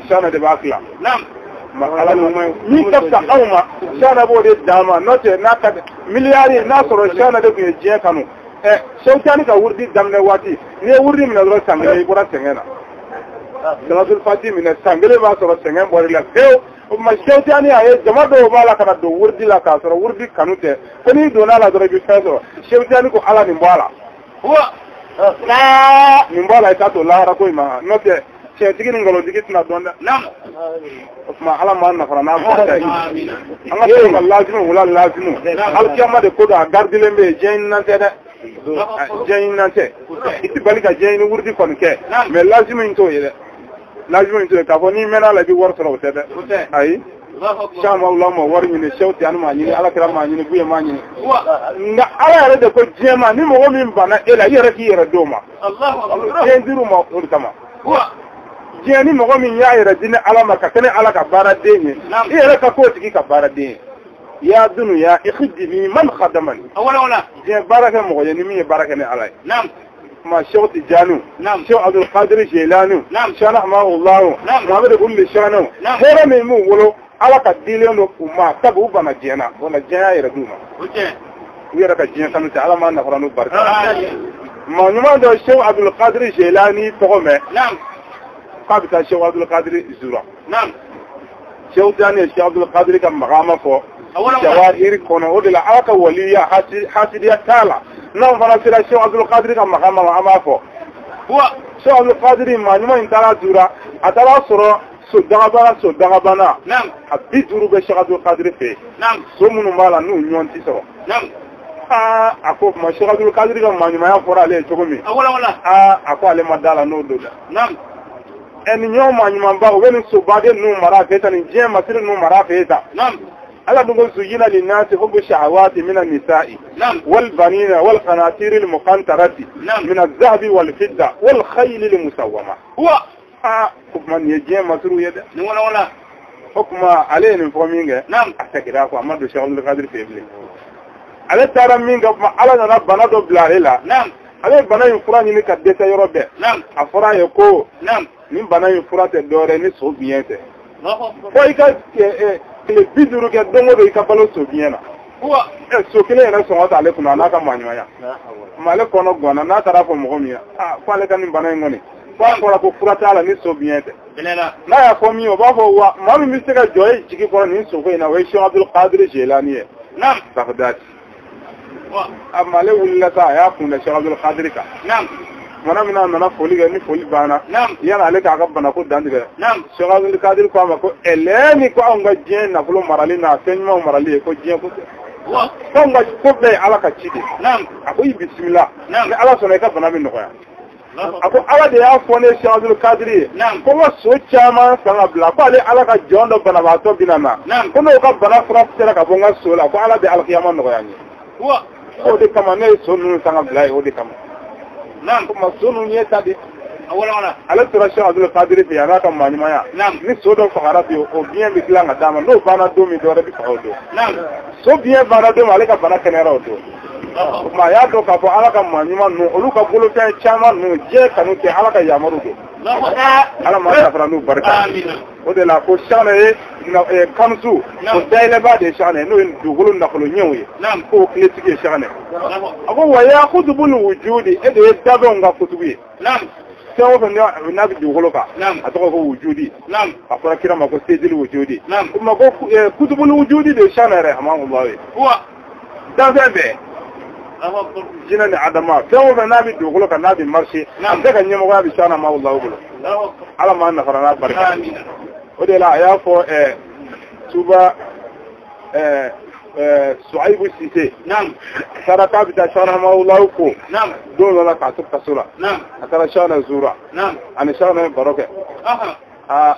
sana de b'a tila Naam. ma ala min ka fisa anw ma sana b'o de d'an ma n'o tɛ n'a ka miliyari n'a sɔrɔ sana de tun ye diɲɛ kanu Sɛwutani ka wurudi daminɛ waati n'i ye wurudi minɛ dɔrɔn san kelen i bɔra sɛgɛn na salatul fati minɛ san kelen b'a sɔrɔ sɛgɛn bɔr'i la pewu o tuma sɛwutani a ye jama dɔw b'a la ka na don wurudi la k'a sɔrɔ wurudi kanu tɛ ko n'i donna a la dɔrɔn i bɛ fɛn sɔrɔ sɛwutani ko ala nin bɔ a la nin bɔ a la i t'a to lahara ko in ma n'o tɛ tiɲɛtigi ni nkalonjigi tɛna dɔn dɛ o tuma ala m'an nafara n'a barika ye an ka to ka lazimu wula lazimu alikiyama de ko don a garidilen bɛ yen diɲɛ ɲininan tɛ dɛ diɲɛ ɲininan tɛ i tɛ bali ka diɲɛ ɲini wurudi kɔni kɛ mais lazimu in t'o ye dɛ lazimu in t'o ye k'a fɔ n'i mɛnna a la i bɛ wari sɔrɔ o tɛ dɛ ayi caman la ma wari ɲini sɛw tɛ ani m'a ɲini ala kira m'a ɲini buye m'a ɲini nka ala yɛrɛ de ko diɲɛ ma ni mɔgɔ min banna e la i yɛrɛ k'i yɛrɛ d'o ma diɲɛ dir'u ma o de kama diɲɛ ni mɔgɔ min y'a yɛrɛ di ni ala ma ka kɛ ni ala ka baaraden ye i yɛrɛ ka k'o tigi ka baaraden ye ya dunuya ikhdimi man khadamani diɲɛ baara kɛ mɔgɔ ye ni min ye baara kɛ ni ala ye ma Cheikh Tijani Cheikh Abdul Qadir Jilani Cheikh Ahmadullah Muhammad Uli Shanu hɛrɛ min b'u bolo ala ka dilen don u ma sabu u banna diɲɛ na wala diɲɛ y'a yɛrɛ d'u ma u yɛrɛ ka diɲɛ kanu tɛ ala m'a nafara n'u barika maa ɲuman dɔ Cheikh Abdul Qadir Jilani tɔgɔ mɛn k'a bɛ taa Cheikh Abdul Qadir zura Cheikh Tijani ye Cheikh Abdul Qadir ka magama fɔ jawahiri kɔnɔ o de la ala ka waliya hasidiya t'a la n'anw fana sera Cheikh Abdul Qadir ka magama ma an b'a fɔ Cheikh Abdul Qadir maa ɲuman in taara zura a taara sɔrɔ so dagabana a 50 bɛ Cheikh Abdul Qadir fɛ yen so minnu b'a la n'u ɲɔgɔn tɛ sɔrɔ a ko tuma Cheikh Abdul Qadir ka maa ɲumanya fɔra ale ye cogo min a ko ale ma da la n'o don dɛ ɛ nin ɲɔgɔn maa ɲumanba u bɛ nin sobaden ninnu mara a fɛ tan nin diɲɛ masiri ninnu mara a fɛ tan ala dun ko zuyina linnasi hubbu shahawati mina nisa'i wal banina wal qanatiri al muqantarati min az-zahabi wal fidda wal khayli al musawwama o tuma nin ye diɲɛ masiriw ye dɛ o tuma ale ye nin fɔ min kɛ a seginna a kɔ a ma don Cheikh Abdul Qadir fɛ yen bilen ale taara min kɛ tuma ala nana bana dɔ bila ale la ale ye bana in fura ɲini ka dɛsɛ yɔrɔ bɛɛ a fɔra a ye ko nin bana in fura tɛ dɔwɛrɛ ni so biɲɛ tɛ fo i ka tile 50 kɛ don o don i ka balo so biɲɛ na so kelen yɛrɛ sɔngɔ t'ale kunna a n'a ka maaɲumanya ma ale kɔnɔ ganna n'a taara fɔ mɔgɔ min ye ko ale ka nin bana in kɔni f'a fɔra ko fura t'a la ni so biɲɛ tɛ n'a y'a fɔ min ye o b'a fɔ wa maa min bɛ se ka jɔ e jigi kɔrɔ nin soko in na o ye Cheikh Abdul Qadir Jilani ye Bagdad a ma ale wulila sa a y'a kun da Cheikh Abdul Qadir kan tumana min na a nana foli kɛ ni foli banna yala ale k'a ka banako dantigɛ Cheikh Abdul Qadir ko a ma ko ɛlɛni ko anw ka diɲɛ nafolo marali n'a fɛn ɲumanw marali ye ko diɲɛ ko tɛ anw ka ko bɛɛ ye ala ka ci de a ko i bisimila ni ala sɔnna i ka bana bɛ nɔgɔya a ko ala de y'a fɔ ne Cheikh Abdul Qadir ye ko n ka so caman san ka bila ko ale ala ka jɔn dɔ banabaatɔ bɛna na ko n'o ka bana fura sera ka bɔ n ka so la ko ala bɛ alikiyama nɔgɔya n ye o de kama ne ye so ninnu san ka bila ye o de kama komi so ninnu ye ta de ale tora Cheikh Abdul Qadir fɛ yen a n'a ka maaɲumanya ni so dɔ fagara bi o biɲɛ bɛ dilan ka d'a ma n'o banna don min dɔwɛrɛ bɛ faga o don so biɲɛ banna don min ale ka bana kɛnɛyara o don o tuma a y'a dɔn k'a fɔ ala ka maa ɲuman ninnu olu ka bolofɛn caman ninnu diɲɛ kanu tɛ ala ka yamaru don ala ma safara n'u barika o de la ko Shana ye kanusu o dayɛlɛba de ye Shana ye n'o ye dugukolo nafolo ɲɛw ye k'o kiletigi ye Shana a ko wa ya kutubul wujudi e de ye dabɛnw ka kutubu ye fɛn o fɛn n'a bɛ dugukolo kan a tɔgɔ ko wujudi a fɔra kira ma ko sejili wujudi o ma ko kutubul wujudi de ye Shana yɛrɛ a ma ko ye danfɛn bɛɛ jinɛ ni adama fɛn o fɛn n'a bɛ dugukolo kan n'a bɛ marché a bɛɛ ka ɲɛmɔgɔya bɛ Shana ma Allahu bolo ala m'an nafara n'a barika o de la a y'a fɔ Tuba Suwayibu Sise taara k'a bɛ taa Shana ma Allahu ko don dɔ la k'a to kaso la a taara Shana Zura ani Shana ye baro kɛ aa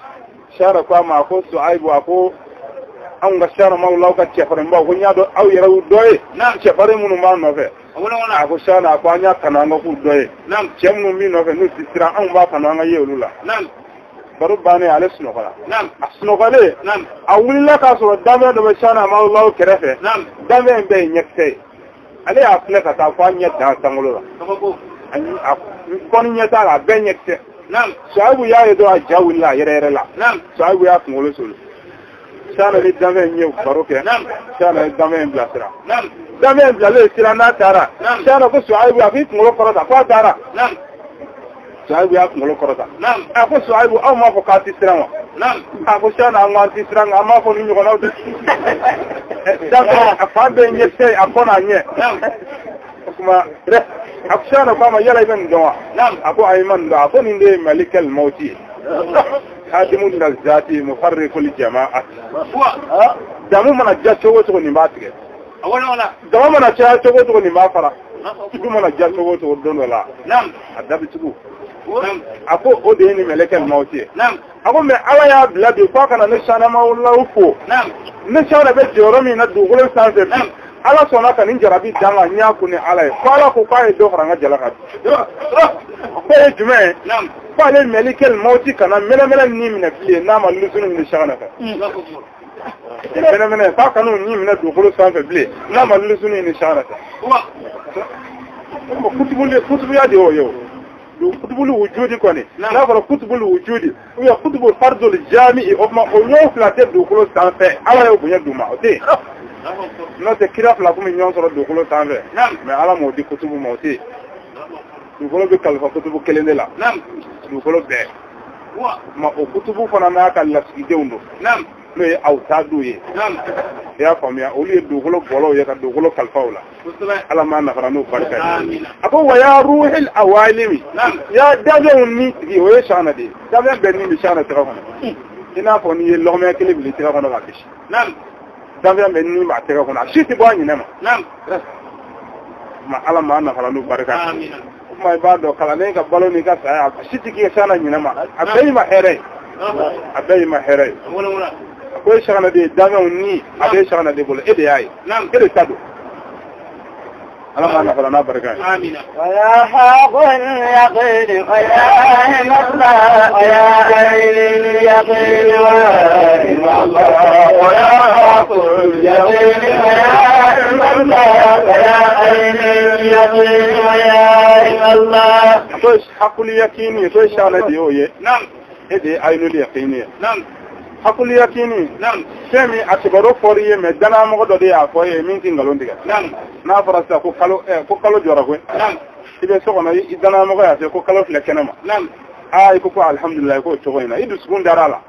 Shana ko a ma ko Suwayibu a ko anw ka Shana ma Allahu ka cɛfarinbaw ko n y'a dɔn aw yɛrɛ y'u dɔ ye cɛfarin minnu b'an nɔfɛ a ko Shana a ko an y'a kanu an ka k'u dɔ ye cɛ minnu b'i nɔfɛ n'u tɛ siran anw b'a kanu an ka ye olu la baro bannen ale sunɔgɔra a sunɔgɔlen a wulila k'a sɔrɔ danfɛn dɔ bɛ Shana ma Allahu kɛrɛfɛ danfɛn in bɛɛ ye ɲɛkisɛ ye ale y'a filɛ ka taa fo a ɲɛ dan sankolo la a kɔni ɲɛ t'a la a bɛɛ ɲɛkisɛ Suwayibu y'a ye dɔrɔn a ja wulila a yɛrɛ yɛrɛ la Suwayibu y'a kunkolo soli Shana ni danfɛn ye baro kɛ Shana ye danfɛn bilasira danfɛn bilalen sira n'a taara Shana ko Suwayibu a k'i kunkolo kɔrɔta f'a taara Suwayibu y'a kunkolo kɔrɔta a ko Suwayibu aw m'a fɔ k'a tɛ siran wa a ko Shana an ko an tɛ siran an m'a fɔ ni ɲɔgɔnnaw tɛ danfɛn a fan bɛɛ ɲɛ tɛ a kɔ n'a ɲɛ o tuma a ko Shana ko a ma yala i bɛ nin dɔn wa a ko ayi ma nin dɔn a ko nin de ye malikal mawti ye hadimu nazati mufarriqul jama'at damu mana ja cogo cogo nin b'a tigɛ dama mana caya cogo cogo nin b'a fara dugu mana ja cogo cogo don dɔ la a dabitugu a ko o de ye nin mɛlɛkɛ mawti ye a ko mɛ ala y'a bila bi f'a ka na ne sanamawulaw fo ne sana bɛ jɔyɔrɔ min na dugukolo sanfɛ bi ala sɔnna ka nin jarabi dan kan n y'a kun ni ala ye fo ala ko k'a ye dɔ fara n ka jala kan k'o ye jumɛn ye k'ale mɛlɛkɛ mawti kana mɛlɛmɛlɛ ni minɛ bilen n'a ma lusunu ɲini sagana fɛ mɛlɛmɛlɛ k'a kan'o ni minɛ dugukolo sanfɛ bilen n'a ma lusunu ɲini sagana fɛ kutubuya de y'o ye o kutubulu wujudi kɔni n'a fɔra kutubulu wujudi ou bien kutubu fardul jami'i o tuma o ɲɔgɔn fila tɛ dugukolo sanfɛ ala y'o bonya d'u ma o tɛ yen n'o tɛ kira fila kun bɛ ɲɔgɔn sɔrɔ dugukolo sanfɛ mɛ ala m'o di kutubu ma o tɛ yen dugukolo bɛ kalifa kutubu kelen de la dugukolo bɛɛ ma o kutubu fana n'a ka lasigidenw don n'o ye awtadu ye i y'a faamuya olu ye dugukolo bɔlɔw ye ka dugukolo kalifa o la ala m'a nafara n'o barika ye a ko wa ya ruhil awalimi ya danfɛnw ni tigi o ye sana de ye danfɛn bɛɛ ni bɛ sana tɛgɛ kɔnɔ i n'a fɔ n'i ye lɔgɔmɛ kelen bila i tɛgɛ kɔnɔ k'a bisi danfɛn bɛɛ ni b'a tɛgɛ kɔnɔ a si tɛ bɔ a ɲinɛ ma ma ala m'a nafara n'o barika ye o tuma i b'a dɔn kalanden ka balo n'i ka saya a si tɛ k'i sana ɲinɛ ma a bɛɛ y'i ma hɛrɛ ye a bɛɛ y'i ma hɛrɛ ye a ko e sagana de ye danfɛnw ni a bɛ sagana de bolo e de y'a ye e de ta don ala m'a nafara n'a barika ye. ويا حق اليقين ويا الله ويا عين اليقين ويا الله ويا حق اليقين ويا الله ويا عين اليقين ويا الله. ko hakul yakini ko sagana de y'o ye e de ye aynul yakini ye. Hakul yakini fɛn min a kibaru fɔr'i ye mɛ danayamɔgɔ dɔ de y'a fɔ e ye min tɛ nkalon tigɛ n'a fɔra sisan ko kalo jɔra koyi i bɛ so kɔnɔ i danayamɔgɔ y'a fɔ ko kalo filɛ kɛnɛ ma aa i ko ko alihamudulilayi k'o cogo in na i dusukun dara a la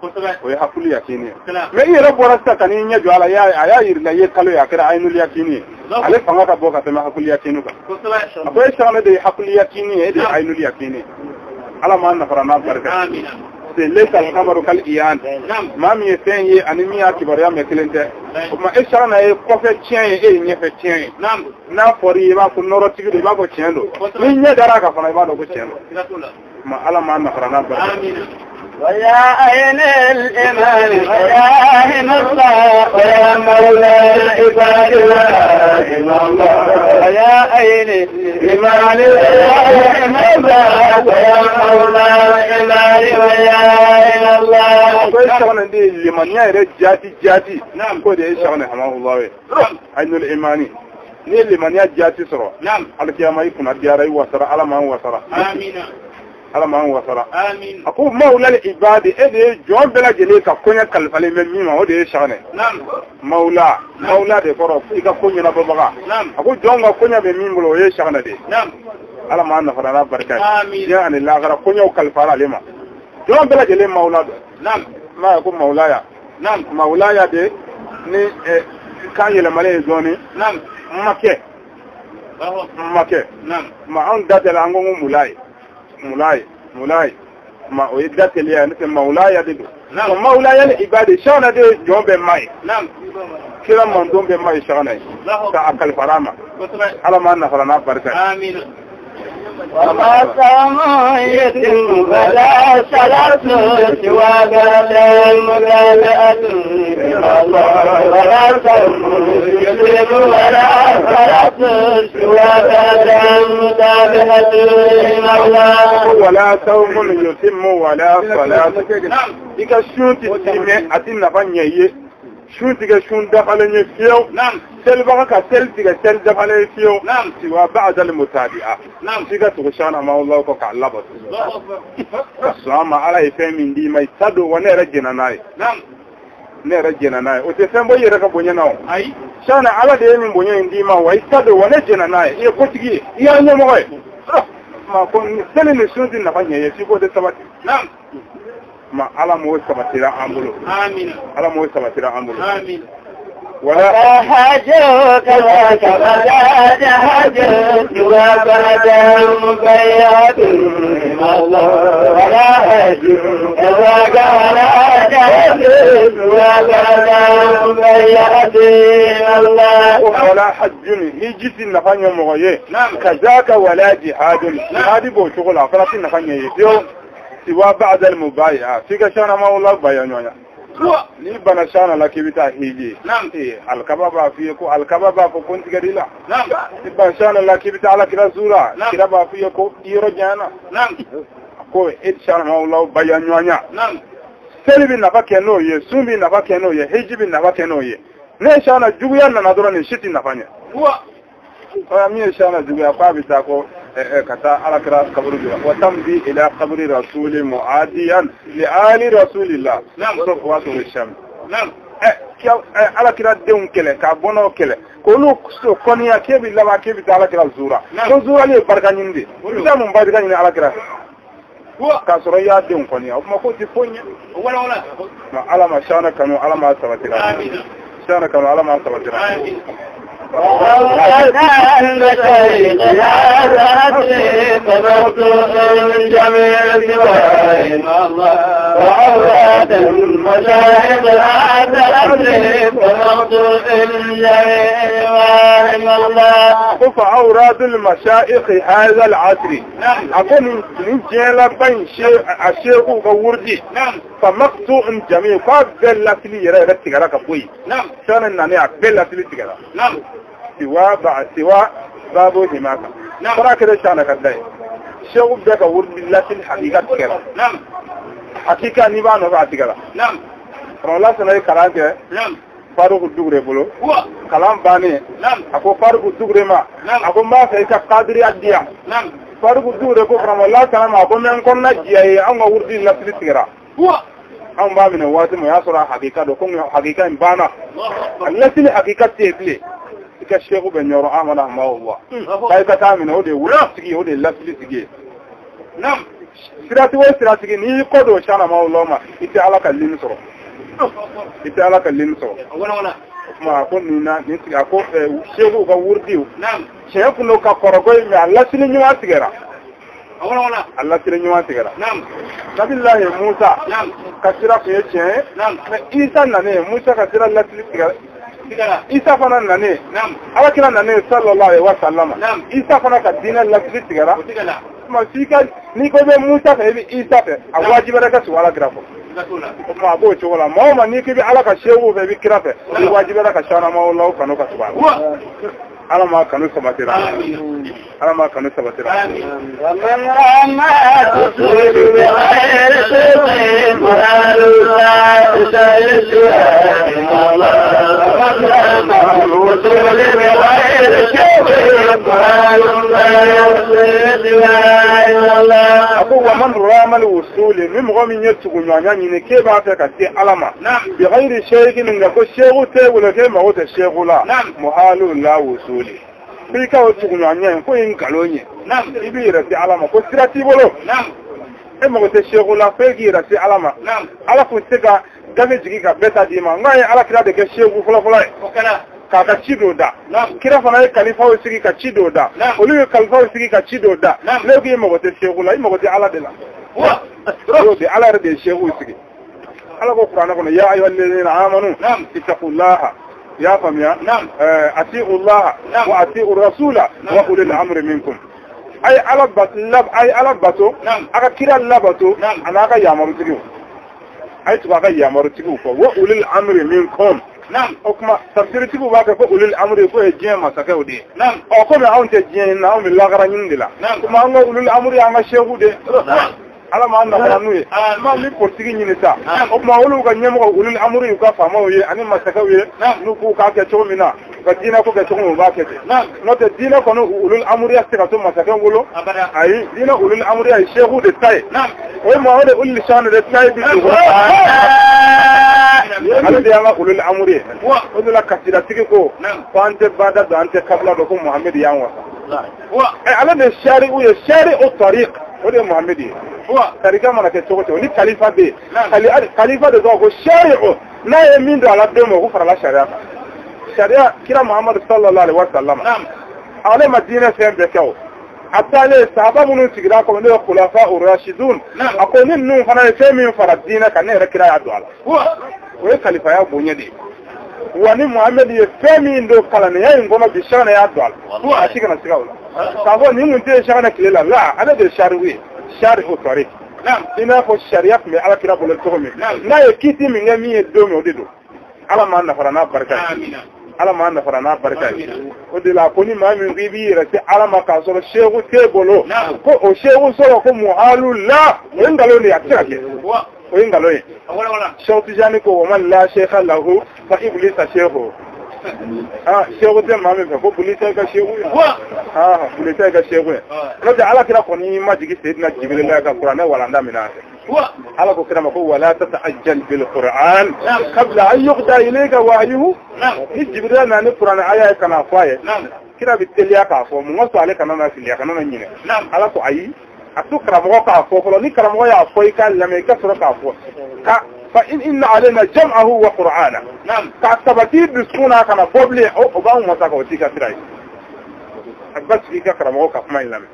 o ye hakul yakini ye mɛ i yɛrɛ bɔra sisan ka n'i ɲɛ jɔ a la a y'a yir'i la i ye kalo ye a kɛra aynul yakini ye ale fanga ka bɔ ka tɛmɛ hakul yakini kan a ko e sagana de ye hakul yakini ye e de ye aynul yakini ye ala m'an nafara n'a barika ye. Laysa al-khabaru kal iyan maa min ye fɛn ye ani min y'a kibaruya mɛn kelen tɛ o tuma e sagana ye kɔfɛ tiɲɛ ye e ye ɲɛfɛ tiɲɛ ye n'a fɔr'i ye i b'a fɔ nɔrɔtigi don i b'a fɔ tiɲɛ don ni ɲɛ dara a kan fana i b'a dɔn ko tiɲɛ don o tuma ala m'an nafara n'a barika ye. ويا عين الإيمان ويا الله ويا مولى العباد يا الله ويا عين الإيمان ويا الله ويا مولى العباد ويا الله. Ko e sagana de ye limaniya yɛrɛ jaati jaati k'o de ye sagana hamahulahi ye aynul imani n'i ye limaniya jaati sɔrɔ alikiyama i kunna diyara i wasara ala m'an wasara. Ala m'an wasara. A ko mawla ibadi e de ye jɔn bɛɛ lajɛlen ka koɲɛ kalifalen bɛ min ma o de ye saganɛ mawla mawla de kɔrɔ i ka ko ɲɛnabɔbaga a ko jɔn ka koɲɛ bɛ min bolo o ye saganɛ de ye ala m'an nafara n'a barika ye diɲɛ ani lahara koɲɛw kalifara ale ma jɔn bɛɛ lajɛlen mawla don n'a ye ko mawlaya mawlaya de ni kan yɛlɛmalen ye dɔɔnin makɛ makɛ ma anw da tɛ la an ko ko mulaye mulaye mulaye ma o ye da teliya ye n'o tɛ mawulaya de don mawulaya ni ibadi sagana de ye jɔn bɛɛ ma ye kira mandon bɛɛ ma ye sagana ye ka a kalifara ma ala m'an nafara n'a barika ye. وما صوم يتم فلا صلاة سوى بعد المكافأة ولا صوم يتم ولا صلاة سوى بعد المتابعة للمولى ولا صوم يتم ولا صلاة i ka sun ti timɛ a ti nafa ɲɛ i ye sun tigɛ sun dafalen ye fiyewu selibaga ka seli tigɛ seli dafalen ye fiyewu siwa ba'dal mutabi'a f'i ka tugu sana mawulaw kɔ k'a labato ka sɔn a ma ala ye fɛn min d'i ma i ta don wa ne yɛrɛ jɛnna n'a ye Ne yɛrɛ jɛnna n'a ye o tɛ fɛn bɔ i yɛrɛ ka bonya na o ayi Shana ala de ye nin bonya in d'i ma wa i ta don wa ne jɛnna n'a ye i ye kotigi ye i y'an ɲɛmɔgɔ ye ma ko seli ni sun tɛ nafa ɲɛ ye f'i k'o de sabati naam ma ala m'o sabatira an bolo amina ala m'o sabatira an bolo amina wala حاجوك ذاك فلا جهجت وبعد مبيعة ولا حاجوك ذاك ولا جهجت وبعد مبيعة الله wala hajjun hiji ti nafa ɲɛ mɔgɔ ye naam kazaka wala jihadun jihadi b'o cogo la a fana ti nafa ɲɛ ye fiyewu siwa ba'da al-mubayi'a f'i ka Shana Mawla baya ɲɔgɔn na huwa n'i bana Shana la k'i bɛ taa hiji naam alikaba b'a f'i ye ko alikaba b'a fɔ ko n tigɛr'i la naam i ban Shana la k'i bɛ taa alakira zuura Naam. kira b'a f'i ye ko i yɔrɔ janyana naam ko e Shana Mawla baya ɲɔgɔn na naam seli bɛ nafa kɛ n'o ye sun bɛ nafa kɛ n'o ye hiji bɛ nafa kɛ n'o ye ne Shana juguya nana dɔrɔn nin si tɛ nafa ɲɛ huwa ɔ min ye Shana juguya k'a bɛ taa ko ka taa alakira kaburu jira wa tamdi ila qabri rasuli muadiyan li ali rasulillah Naam. safwatu sham naam alakira denw kɛlɛ k'a bɔnnaw kɛlɛ k'olu so kɔniya k'e bɛ laban k'e bɛ taa alakira zuura Naam. ko zuurali ye barika ɲini de i bɛ taa mun barika ɲini alakira fɛ huwa k'a sɔrɔ i y'a denw kɔniya o tuma k'o tɛ foyi ɲɛ wala wala ma ala ma Shana kanu ala ma sabatira amina Shana kanu ala ma sabatira amina وأوقات المشارق لا تأتي فمقطوع من جميع سواهم وأوقات المشارق لا تأتي فمقطوع من جميع سواهم الله ko fa awradul mashaikh hadha al-asr naam a ko nin diɲɛ laban in a seekuw ka wurudi naam fa maqtu'un jami' k'a bɛɛ lasili yɛrɛ yɛrɛ tigɛra ka bɔ yen naam Shana nani a bɛɛ lasili tigɛra naam siwa ba siwa babu himaka Naam. fara kɛra Shana ka da ye seeku bɛɛ ka wurudi lasili hakika tigɛra naam hakika n'i b'a nɔfɛ a tigɛra naam Karamɔgɔ Lasana ye kalan kɛ naam Faruku Dugure bolo huwa kalan bannen naam a ko Faruku Dugure ma Naam. a ko n b'a fɛ i ka kadiriya di yan naam Faruku Dugure ko karamɔgɔ Lasana ma a ko n bɛ n kɔnɔna jɛya ye anw ka wurudi lasili tigɛra huwa anw b'a minɛ waati min o y'a sɔrɔ a hakika don komi hakika in banna Allahu a akbar lasili hakika tɛ yen bilen i ka seeku bɛ ɲɔrɔ Amadu Hamawula k'a i ka taa minɛ o de ye wurudi sigi ye o de ye lasili sigi ye naam siratigi o siratigi n'i y'i kɔ don Shana Mawla ma i tɛ ala ka limi sɔrɔ i tɛ ala ka limi sɔrɔ wala wala o tuma a ko nin na nin sigi a ko seekuw ka wurudiw naam tiɲɛ kun don ka kɔrɔ ko ye mais a lasili ɲuman tigɛra wala wala a lasili ɲuman tigɛra naam Nabilahi Musa naam ka sira kun ye tiɲɛ ye naam mais Isa nanen Musa ka sira lasili tigɛra tigɛra Isa fana nanen naam alakira nanen sallallahu alaihi wa sallam Naam. Isa fana ka diinɛ lasili tigɛra o tigɛla tuma f'i ka n'i ko i bɛ Musa fɛ i bɛ Isa fɛ a wajibiyara i ka tugu alakira kɔ siga t'o la o tuma a b'o cogo la maa o maa n'i k'i bɛ ala ka seeku fɛ i bɛ kira fɛ i wajibiyara ka Shana Mawla kanu ka tugu a la huwa ala m'a kanu sabatira amina ala m'a kanu sabatira amina ومن رمى تصوير بغير صدق فهل لا تسأل ومن رمى الوصول بغير صدق فهل لا تسأل الله a ko wa man ramal wusuli ni mɔgɔ min ye tuguɲɔgɔnya ɲini k'e b'a fɛ ka se ala ma naam bi ghayri sheikhin nka ko seeku t'e bolo k'e mago tɛ seeku la Naam. muhalu la wusuli f'i ka o tuguɲɔgɔnya in ko ye nkalon ye naam i b'i yɛrɛ se ala ma ko sira t'i bolo naam e mago tɛ seeku la f'e k'i yɛrɛ se ala ma naam ala kun tɛ se ka gafe jigin ka bɛɛ ta d'i ma n k'a ye ala kira de kɛ seeku fɔlɔfɔlɔ ye o kɛra k'a ka ci dɔw da naam kira fana ye kalifaw sigi ka ci dɔw da Naam. olu ye kalifaw sigi ka ci dɔw da Naam. ne ko i mago tɛ seeku la i mago tɛ ala de la huwa y'o de ala yɛrɛ de ye seekuw sigi ala ko kuranɛ kɔnɔ ya ayyuha alladhina amanu Naam. ittaqullaha ya faamuya Naam. ati'u llaha Naam. wa ati'u rasula Naam. wa ulil amri minkum a ye ala bato a ye ala bato Naam. a ka kira labato Naam. a n'a ka yamarutigiw a ye tugu a ka yamarutigiw kɔ wa ulil amri minkum naam o tuma tafsiritigiw b'a kɛ ko ulil amri k'o ye diɲɛ masakɛw de ye naam ɔ komi anw tɛ diɲɛ ɲini na anw bɛ lakara ɲini de la Naam. komi an ka ulil amri y'an ka seeku de ye ala m'an nafara n'u ye Amiin. n'an bɛ politiki ɲini sa Naam. o tuma olu ka ɲɛmɔgɔ ulil amri y'u ka faamaw ye ani masakɛw ye Naam. n'u k'u k'a kɛ cogo min na u ka diinɛ ko kɛ cogo min u b'a kɛ ten naam n'o tɛ diinɛ kɔni ulil amriya tɛ se ka to masakɛw bolo abada ayi diinɛ ulil amriya ye seeku de ta ye naam o ye maa o de ulil sanu de ta ye bi dugu kɔnɔ. Ale de y'an ka ulul amri ye. O de la kasidatigi ko ko an tɛ bada dɔn an tɛ kabila dɔn ko Muhamadu y'an wasa. Ale de sari'u ye sari'u tariq o de ye Muhamadu ye. Tarika mana kɛ cogo cogo ni kalifa bɛ yen kalifa de tɔgɔ ko sari'u n'a ye min don a la don min o ko farala sariya kan. Sariya kira Muhamadu sallallahu alaihi wa sallam ale ma diinɛ fɛn bɛɛ kɛ o. A taalen sahaba minnu sigira kɔnɔ n'o ye khulafa urashidun a ko ni ninnu fana ye fɛn min fara diinɛ kan ne yɛrɛ kira y'a don a la. O ye kalifaya bonya de ye. Wa ni Muhamadu ye fɛn min don kalandenya in kɔnɔ bi Sɛkinɛ y'a don a la. A si kana siga o la. K'a fɔ nin kun tɛ Sɛkinɛ tile la la ale de ye sari'u ye sari'u tariq. I n'a fɔ sariya tun bɛ ala kira bolo cogo min n'a ye kiti min kɛ min ye don min o de don. Ala m'an nafara n'a barika ye. Ala m'an nafara n'a barika ye. O de la ko ni maa min ko i b'i yɛrɛ se ala ma k'a sɔrɔ seku t'e bolo ko o seku sɔrɔ ko muhalu la o ye nkalon de ye a tɛ se ka kɛ. O ye nkalon ye. Seku Tijani ko wa man la sekha lahu fa iblisa seku. Seku tɛ maa min fɛ ko bulisa ka seku ye. Bulisa ka seku ye. N'o tɛ ala kira kɔni ma jigin Seydina Jibirila ka kuranɛ walanda minɛ a fɛ. Ala ko kira ma ko wala tata'ajjal bil Qur'an qabla an yuqda ilayka wahyuhu. Ni Jibirila nana ni kuranɛ aya ye ka na fɔ a ye kira bɛ teliya k'a fɔ mun ka sɔrɔ ale kana na fili a kana na ɲinɛ. Ala ko ayi a to karamɔgɔ k'a fɔ fɔlɔ ni karamɔgɔ y'a fɔ i k'a lamɛn i ka sɔrɔ k'a fɔ ka fa inna alayna jam'ahu wa qur'ana k'a sabati dusukun na kana bɔ bilen o b'anw masa kan o t'i ka sira ye. A ba sigi i ka karamɔgɔ ka kuma in lamɛn.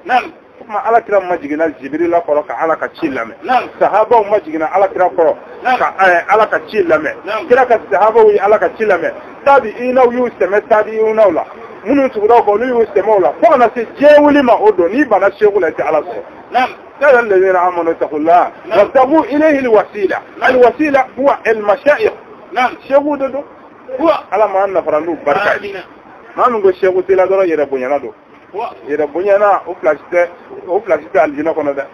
Kuma ala kira ma jiginna Jibirila kɔrɔ ka ala ka ci lamɛn. Sahabaw ma jiginna ala kira kɔrɔ ka ala ka ci lamɛn. Kira ka sahabaw ye ala ka ci lamɛn. Tabi'inaw y'u sɛmɛ tabi'inaw la. Minnu tugura o kɔ olu y'u sɛmɛ o la fo ka na se diɲɛ wuli ma o don n'i banna seku la i tɛ ala sɔrɔ. يا أيها الذين آمنوا اتقوا الله وابتغوا إليه الوسيلة. الوسيلة هو المشايخ. شيخو دو هو على ما أن فرندو بركة. ما نقول شيخو تلا دورا يربونينا دو. يربونينا أو فلاش الجنة كنا ده.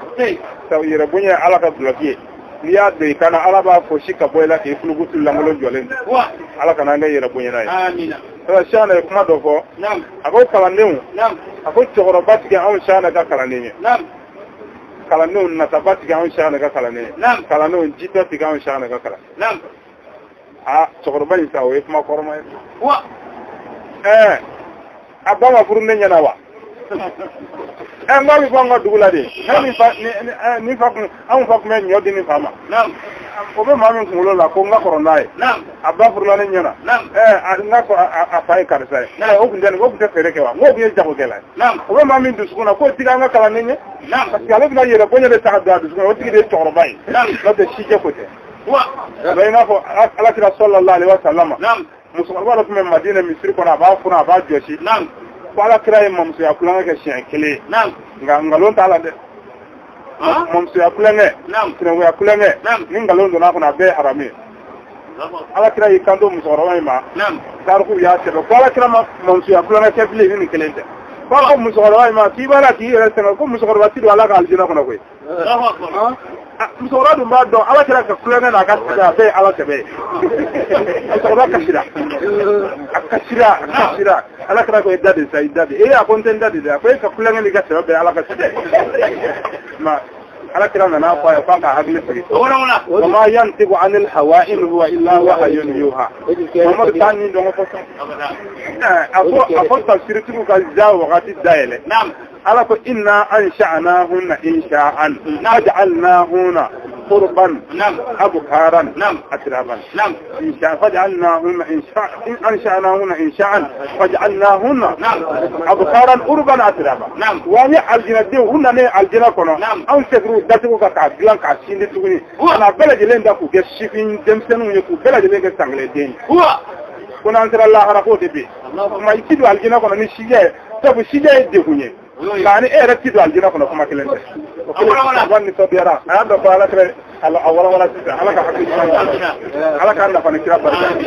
سو يربونيا على كبلوكي. N'i y'a don i kana ala b'a fosi ka bɔ i la k'i fulugutu lankolon jɔlen ala kana an kɛ yɛrɛ bonyana ye. Siyana ye kuma dɔ fɔ a ko kalandenw a ko cɛkɔrɔba tigɛ anw Siyana ka kalanden ye. Kalandenw nataba tigɛ anw Siyana ka kalanden ye. Kalandenw jitɔ tigɛ anw Siyana ka kalan. Aa cɛkɔrɔba in sa o ye kuma kɔrɔma ye. A ba ma furu ne ɲɛna wa? N b'a bɛ fɔ an ka dugu la de ni fa kun anw fa kun bɛ ɲɔ di ni fa ma o bɛ maa min kunkolo la ko n ka kɔrɔ n'a ye a ba furula ne ɲɛna n ka a fa ye karisa ye o kun tɛ nin o kun tɛ feere kɛ wa n k'o kun ye jagokɛla ye o bɛ maa min dusukun na k'o tigi an ka kalanden ye parce que ale bɛna yɛrɛ bonya de ta ka don a dusukun na o tigi de ye cɛkɔrɔba ye n'o tɛ sijɛ ko tɛ. O bɛ i n'a fɔ alakira sallallahu alaihi wa sallam musokɔrɔba dɔ tun bɛ Madina misiri kɔnɔ a b'a funu a b'a jɔsi. Ko ala kira ye mamusoya kulonkɛ kɛ siɲɛ kelen nka nkalon t'a la dɛ. Mamusoya kulonkɛ sinankunya kulonkɛ ni nkalon donna a kɔnɔ a bɛɛ ye haramu ye. Ala kira y'i kanto musokɔrɔba in ma tarikuw y'a sɛbɛn ko ala kira ma mamusoya kulonkɛ kɛ bilen ni nin kelen tɛ. Ko a ko musokɔrɔba in ma k'i b'a la k'i yɛrɛ sɛgɛn ko musokɔrɔba ti don ala ka alijinɛ kɔnɔ koyi. Musokɔrɔba dun b'a dɔn ala kira ka kulonkɛ n'a ka sɛbɛ a bɛɛ ye ala sɛbɛ ye. Musokɔrɔba kasira a kasira a kasira ala kira ko i da de sa i da de e a ko n tɛ n da de dɛ a ko e ka kulonkɛ n'i ka sɛbɛ bɛɛ ye ala ka sɛbɛ ma ala kira nana fɔ a ye k'a ka hakili sigi. Wa ma yantiqu anil hawa in huwa illa wahyun yuha. Mamadu t'a ni dɔn ko sɔn. A fɔ tafsiritigiw ka ja wagati dayɛlɛ. Ala ko inna ansha'nahunna insha'an faj'alnahunna qurban abkaran atraban. Insha faj'alnahunna ansha'nahunna insha'an faj'alnahunna abkaran urban atraban. Wa ni aljina denw u nana aljina kɔnɔ anw segiru datugu ka k'a dilan k'a sindi tuguni ka na bɛɛ lajɛlen da k'u kɛ sifin denmisɛnninw ye k'u bɛɛ lajɛlen kɛ sangeleden ye. Ko n'an sera lahara k'o de bɛ yen. Kuma i ti don aljina kɔnɔ ni sijɛ ye sabu sijɛ ye degun ye. Nka ni e yɛrɛ ti don alijinɛ kɔnɔ kuma kelen tɛ. O kelen ba nisɔndiyara a y'a dɔn ko ala kira a walawala sisan ala ka hakili ɲuman ala k'an nafa ni kira barika ye.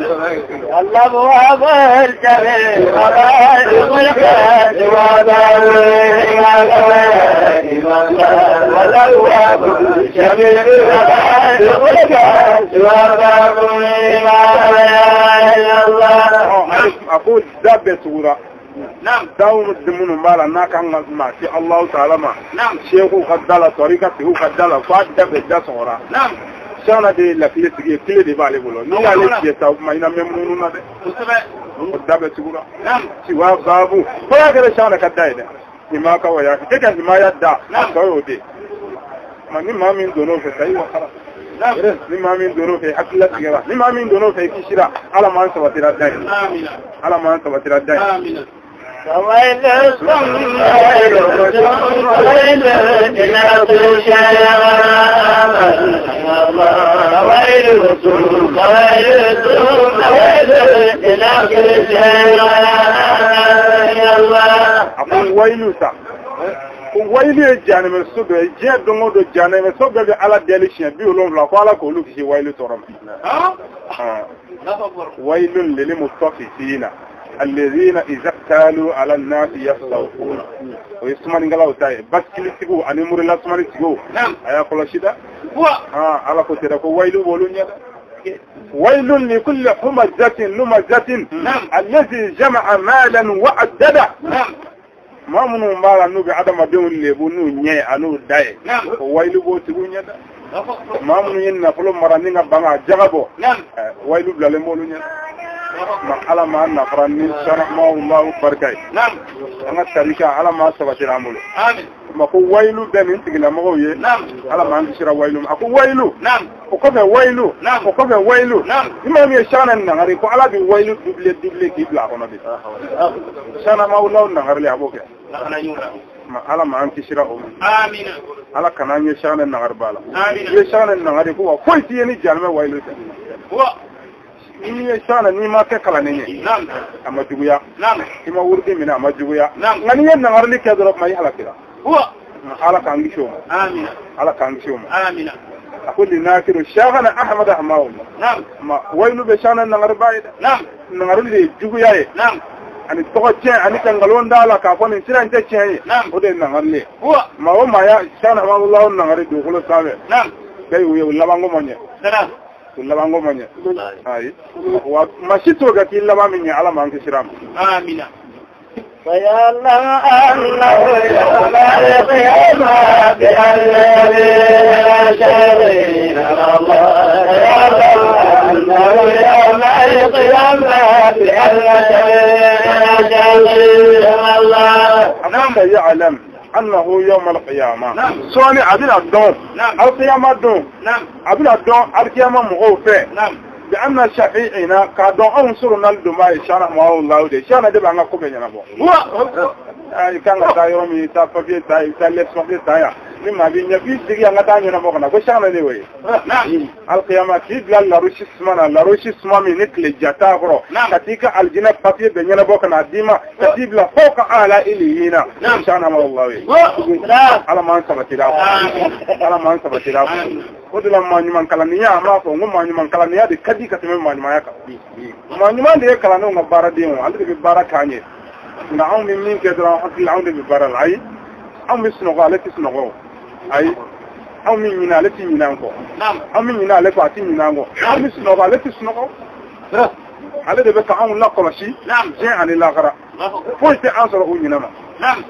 A ko da bɛɛ tugura. Daw minnu b'a la n'a kan ka maa se Alahu taala ma seku ka da la tɔri ka tigiw ka da la f'a da bɛɛ da sɔgɔra. Shana de ye lakile tigi ye kile de b'ale bolo n'i y'ale tiɲɛ sa o tuma i na mɛn munumunu na dɛ o da bɛ tugura siwa baabu fo y'a kɛra Shana ka da ye dɛ himaka wa ya e ka himaya da a tɔ y'o de ma ni maa min donn'o fɛ sa i wasara ni maa min donn'o fɛ hakili latigɛra ni maa min donn'o fɛ i kisira Ala m'an sabatira da ye Ala m'an sabatira da ye. ويل ثم ويل إلى كل شيء ويل ثم ويل إلى كل شيء أقول ويل سا ويل جانب الصدر جاء دمود جانب الصدر على دليل بيقولون لا قال كله شيء ويل ترم ويل للمطففين الذين إذا اكتالوا على الناس يستوفون ويسمعني قالوا تاي بس كل تجو أنا مر لا سمعني تجو نعم أيا كل شيء ده على كتير كو ويل بولون ويل لكل حمزة لمزة نعم الذي جمع مالا وعدده نعم ما منو مالا نوبي عدم دون اللي بونو ني أنو داي نعم ويل بو تجو نيا ما منو ينفلو مرانينا بعنا جربو نعم ويل بلا لمولو نيا ما على ما نفرني شرح ما الله بركاي نعم أنا التاريخ على ما سبت العمل آمين ما هو ويلو بين تقول ما هو يه نعم على ما عندي شراء ويلو ما هو ويلو نعم وكيف ويلو نعم وكيف ويلو نعم إما ميشان النهار يقول على بويلو دبلة دبلة كيف لا هنا بس شان ما الله النهار اللي أبوك ما على ما عندي شراء آمين على كمان يشان النهار بالا آمين يشان النهار يقول كل شيء نجعل ما ويلو هو ni ye shana ni ma kɛ kalannen ye نعم a ma juguya نعم i ma wurudi minɛ a ma juguya نعم nka n'i ye nangarili kɛ dɔrɔn kuma i halakira هو Ala k'an kisi o ma آمين Ala k'an kisi o ma آمين a ko linakiru shana Ahmad Hamawullah نعم ma wayilu bɛ shana nangariba ye dɛ نعم nangarili de ye juguya ye نعم ani tɔgɔ tiɲɛ ani ka nkalon d'a la k'a fɔ nin sira in tɛ tiɲɛ ye نعم o de ye nangarili ye هو maa o maa ya shana Hamawullah nangari dugukolo sanfɛ نعم bɛɛ y'u ye u labanko ma ɲɛ سلام u labanko ma ɲɛ ayi wa maa si t'o kɛ k'i laban min ɲɛ Ala m'an kisira ma. آمين ويعلم أنه يوم القيامة بأن شريك الله يعلم أنه يوم القيامة بأن شريك الله نعم يعلم أنه يوم القيامة نعم. سوني عبد الدون نعم. القيامة دون نعم عبد الدون القيامة مغوفة نعم بأن شفيعنا كادون أنصرنا الدماء شانا ما الله دي شانا دي بأنك كوبين ينبو هو أي كان غدا يومي تا بابي تا تا لبس بابي تا يا مما بين يبي تيجي أنك تاني ينبو كنا كشانا دي وي نعم القيامة كي بلا لاروشي سمانا لاروشي سمامي نكلي جاتا غرو نعم. كتيك الجنة بابي بين ينبو كنا ديما كتيب لا فوق على إلينا نعم. شانا ما الله وي هو ala m'an sabatira ala m'an sabatira o de la maa ɲuman kalandenya an b'a fɔ n ko maa ɲuman kalandenya de ka di ka tɛmɛ maa ɲumanya kan maa ɲuman de ye kalandenw ka baaraden o ale de bɛ baara k'an ye nka anw bɛ min kɛ dɔrɔn hakili la anw de bɛ baara la ayi anw bɛ sunɔgɔ ale tɛ sunɔgɔ o ayi anw bɛ ɲinɛ ale tɛ ɲinɛ an kɔ نعم anw bɛ ɲinɛ ale kɔ a tɛ ɲinɛ an kɔ anw bɛ sunɔgɔ ale tɛ sunɔgɔ ale de bɛ ka anw lakɔlɔsi نعم diɲɛ ani lahara foyi tɛ an sɔrɔ u ɲinɛ ma نعم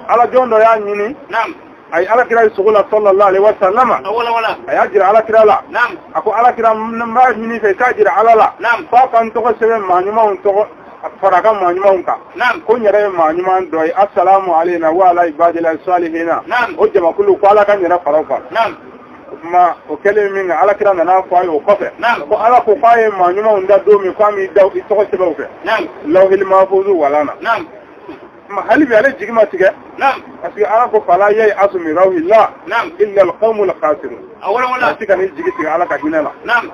ala jɔn dɔ y'a ɲini نعم ayi ala kira ye sogo la sallallahu alaihi wa sallama أولا ولا a y'a jira ala kira la نعم a ko ala kira n b'a ɲini fɛ i k'a jira ala la نعم f'a ka n tɔgɔ sɛbɛn maa ɲumanw tɔgɔ fara ka maa ɲumanw kan نعم ko n yɛrɛ ye maa ɲuman dɔ ye asalamu aleyna wa ala ibadilahi salihina نعم o jamakulu ko ala ka n yɛrɛ fara o kan نعم o tuma o kɛlen min kɛ ala kira nana fɔ a ye o kɔfɛ نعم ko ala ko k'a ye maa ɲumanw da don min k'a m'i da i tɔgɔ sɛbɛn o fɛ نعم lawhil mahfuzu wala na نعم ma hali bi ale jigi ma tigɛ نعم parce que ala ko fala yayasu min rawhillah نعم illa alqawmul khasirun أولا ولا a ti ka n'i jigi tigɛ ala ka hinɛ la نعم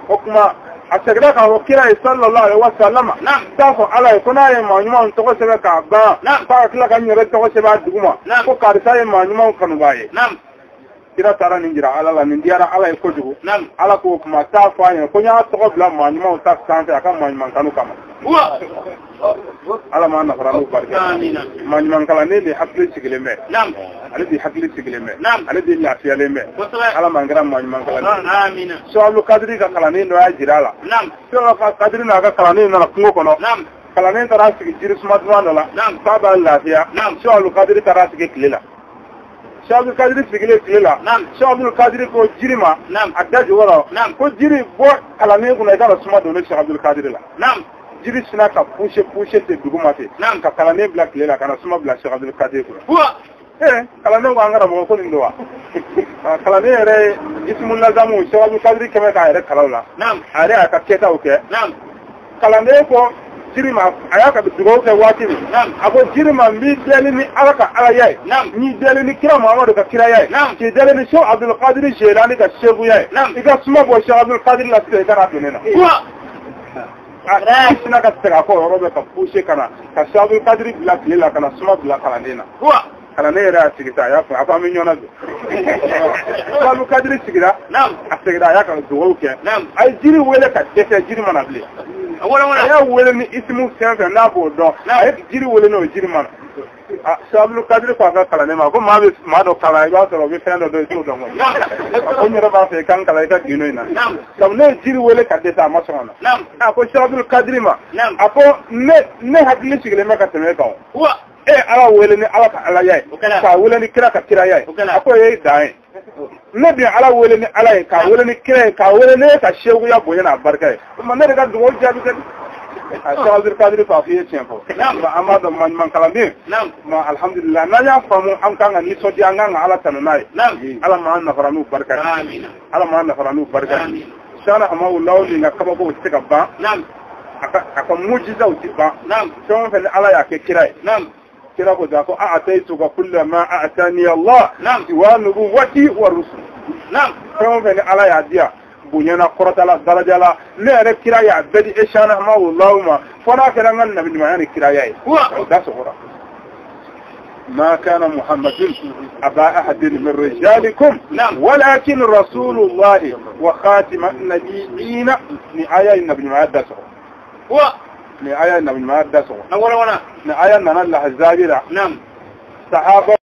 o tuma a seginna k'a fɔ kira ye sallallahu alaihi wa sallama نعم t'a fɔ ala ye ko n'a ye maa ɲumanw tɔgɔ sɛbɛn k'a ban نعم. f'a ka tila ka n yɛrɛ tɔgɔ sɛbɛn a duguma نعم. ko karisa ye maa ɲumanw kanubaa ye نعم kira taara nin jira ala la nin diyara ala ye kojugu نعم ala k'o kuma t'a fɔ a ɲɛna ko n y'a tɔgɔ bila maa ɲumanw ta sanfɛ a ka maa ɲuman kanu kama هو ala m'an nafara n'o barika آمين maa ɲuman kalanden de hakili sigilen bɛ نعم ale de hakili sigilen bɛ نعم. ale de lafiyalen bɛ وصلاة ala m'an kɛra maa ɲuman kalanden آمين Sɔlu Kadiri ka kalanden dɔ y'a jira a la نعم Sɔlu Kadiri n'a ka kalanden nana kungo kɔnɔ نعم kalanden taara sigi jiri suma duman dɔ la نعم k'a b'a lafiya نعم. Sɔlu Kadiri taara sigi tile la Cheikh Abdul Kadiri sigilen tile la Cheikh Abdul Kadiri ko jiri ma a da jukɔrɔ ko jiri bɔ kalanden kunna i ka na suma don ne Cheikh Abdul Kadiri la jiri sinna ka poussé ten dugu ma ten ka kalanden bila tile la ka na suma bila Cheikh Abdul Kadiri kunna kalanden ko an karamɔgɔ ko nin don wa kalanden yɛrɛ ye ismu lazamu Cheikh Abdul Kadiri kɛmɛ k'a yɛrɛ kalan o la a yɛrɛ y'a ka kɛtaw kɛ kalanden ko jiri ma a y'a ka dugawu kɛ waati min a ko jiri ma n b'i deli ni Ala ka alaya ye n b'i deli ni kira Muhamadu ka kiraya ye k'i deli ni Cheikh Abdul Kadiri Jelani ka sekuya ye i ka suma bɔ Cheikh Abdul Kadiri la sisan i ka na don ne na a sinna ka segin a kɔ o yɔrɔ bɛɛ ka poussé ka na ka Cheikh Abdul Kadiri bila tile la ka na suma bila kalanden na kalanden yɛrɛ y'a sigi sa a y'a fɔ a ko an bɛ ɲɔgɔn na bi Cheikh Abdul Kadiri sigira a seginna a y'a ka dugawu kɛ a ye jiri wele ka dɛsɛ jiri ma na bilen a y'a wele ni isimu fɛn fɛn n'a b'o dɔn a ye jiri wele n'o jiri ma na Cheikh Abdul Kadiri ko a ka kalanden ma ko maa bɛ maa dɔ kalan i b'a sɔrɔ o bɛ fɛn dɔ dɔn i t'o dɔn kɔni a ko n yɛrɛ b'a fɛ i ka n kalan i ka gindo in na sabu ne ye jiri wele ka dɛsɛ a ma sɔn ka na a ko Cheikh Abdul Kadiri ma a ko ne hakili sigilen bɛ ka tɛmɛ e kan o e ye Ala wele ni Ala ka alaya ye k'a wele ni kira ka kiraya ye a ko e ye dan ye ne bɛ Ala wele ni Ala ye k'a wele ni kira ye k'a wele ne ka sekuya bonya n'a barika ye o tuma ne de ka dugawu jaabi ka di a Cheikh Abdul Kadiri ko a f'i ye tiɲɛ fɔ an b'a dɔn maɲuman kalanden ma alhamdulillah n'an y'a faamu an kan ka nisɔndiya an kan ka Ala tanu n'a ye Ala m'an nafara n'u barika ye Ala m'an nafara n'u barika ye Sani Hamawulaw nin ka kabakow tɛ se ka ban a ka mujizaw tɛ ban fɛn o fɛn ni Ala y'a kɛ kira ye kira ko da ko a ataytuka kulla ma atani Allah wa nubuwati wa rusul fɛn o fɛn ni Ala y'a di yan bonya na kɔrɔta la daraja la ne yɛrɛ kira y'a bɛɛ di e Sani Hamawulaw ma fo n'a kɛra n ka nabi ɲumanya ni kiraya ye o da sɔgɔra ما كان محمد أبا أحد من رجالكم ولكن رسول الله وخاتم النبيين نآية النبي ما دسوا نآية النبي ما دسوا نآية نانا الله الزابرة نعم صحابة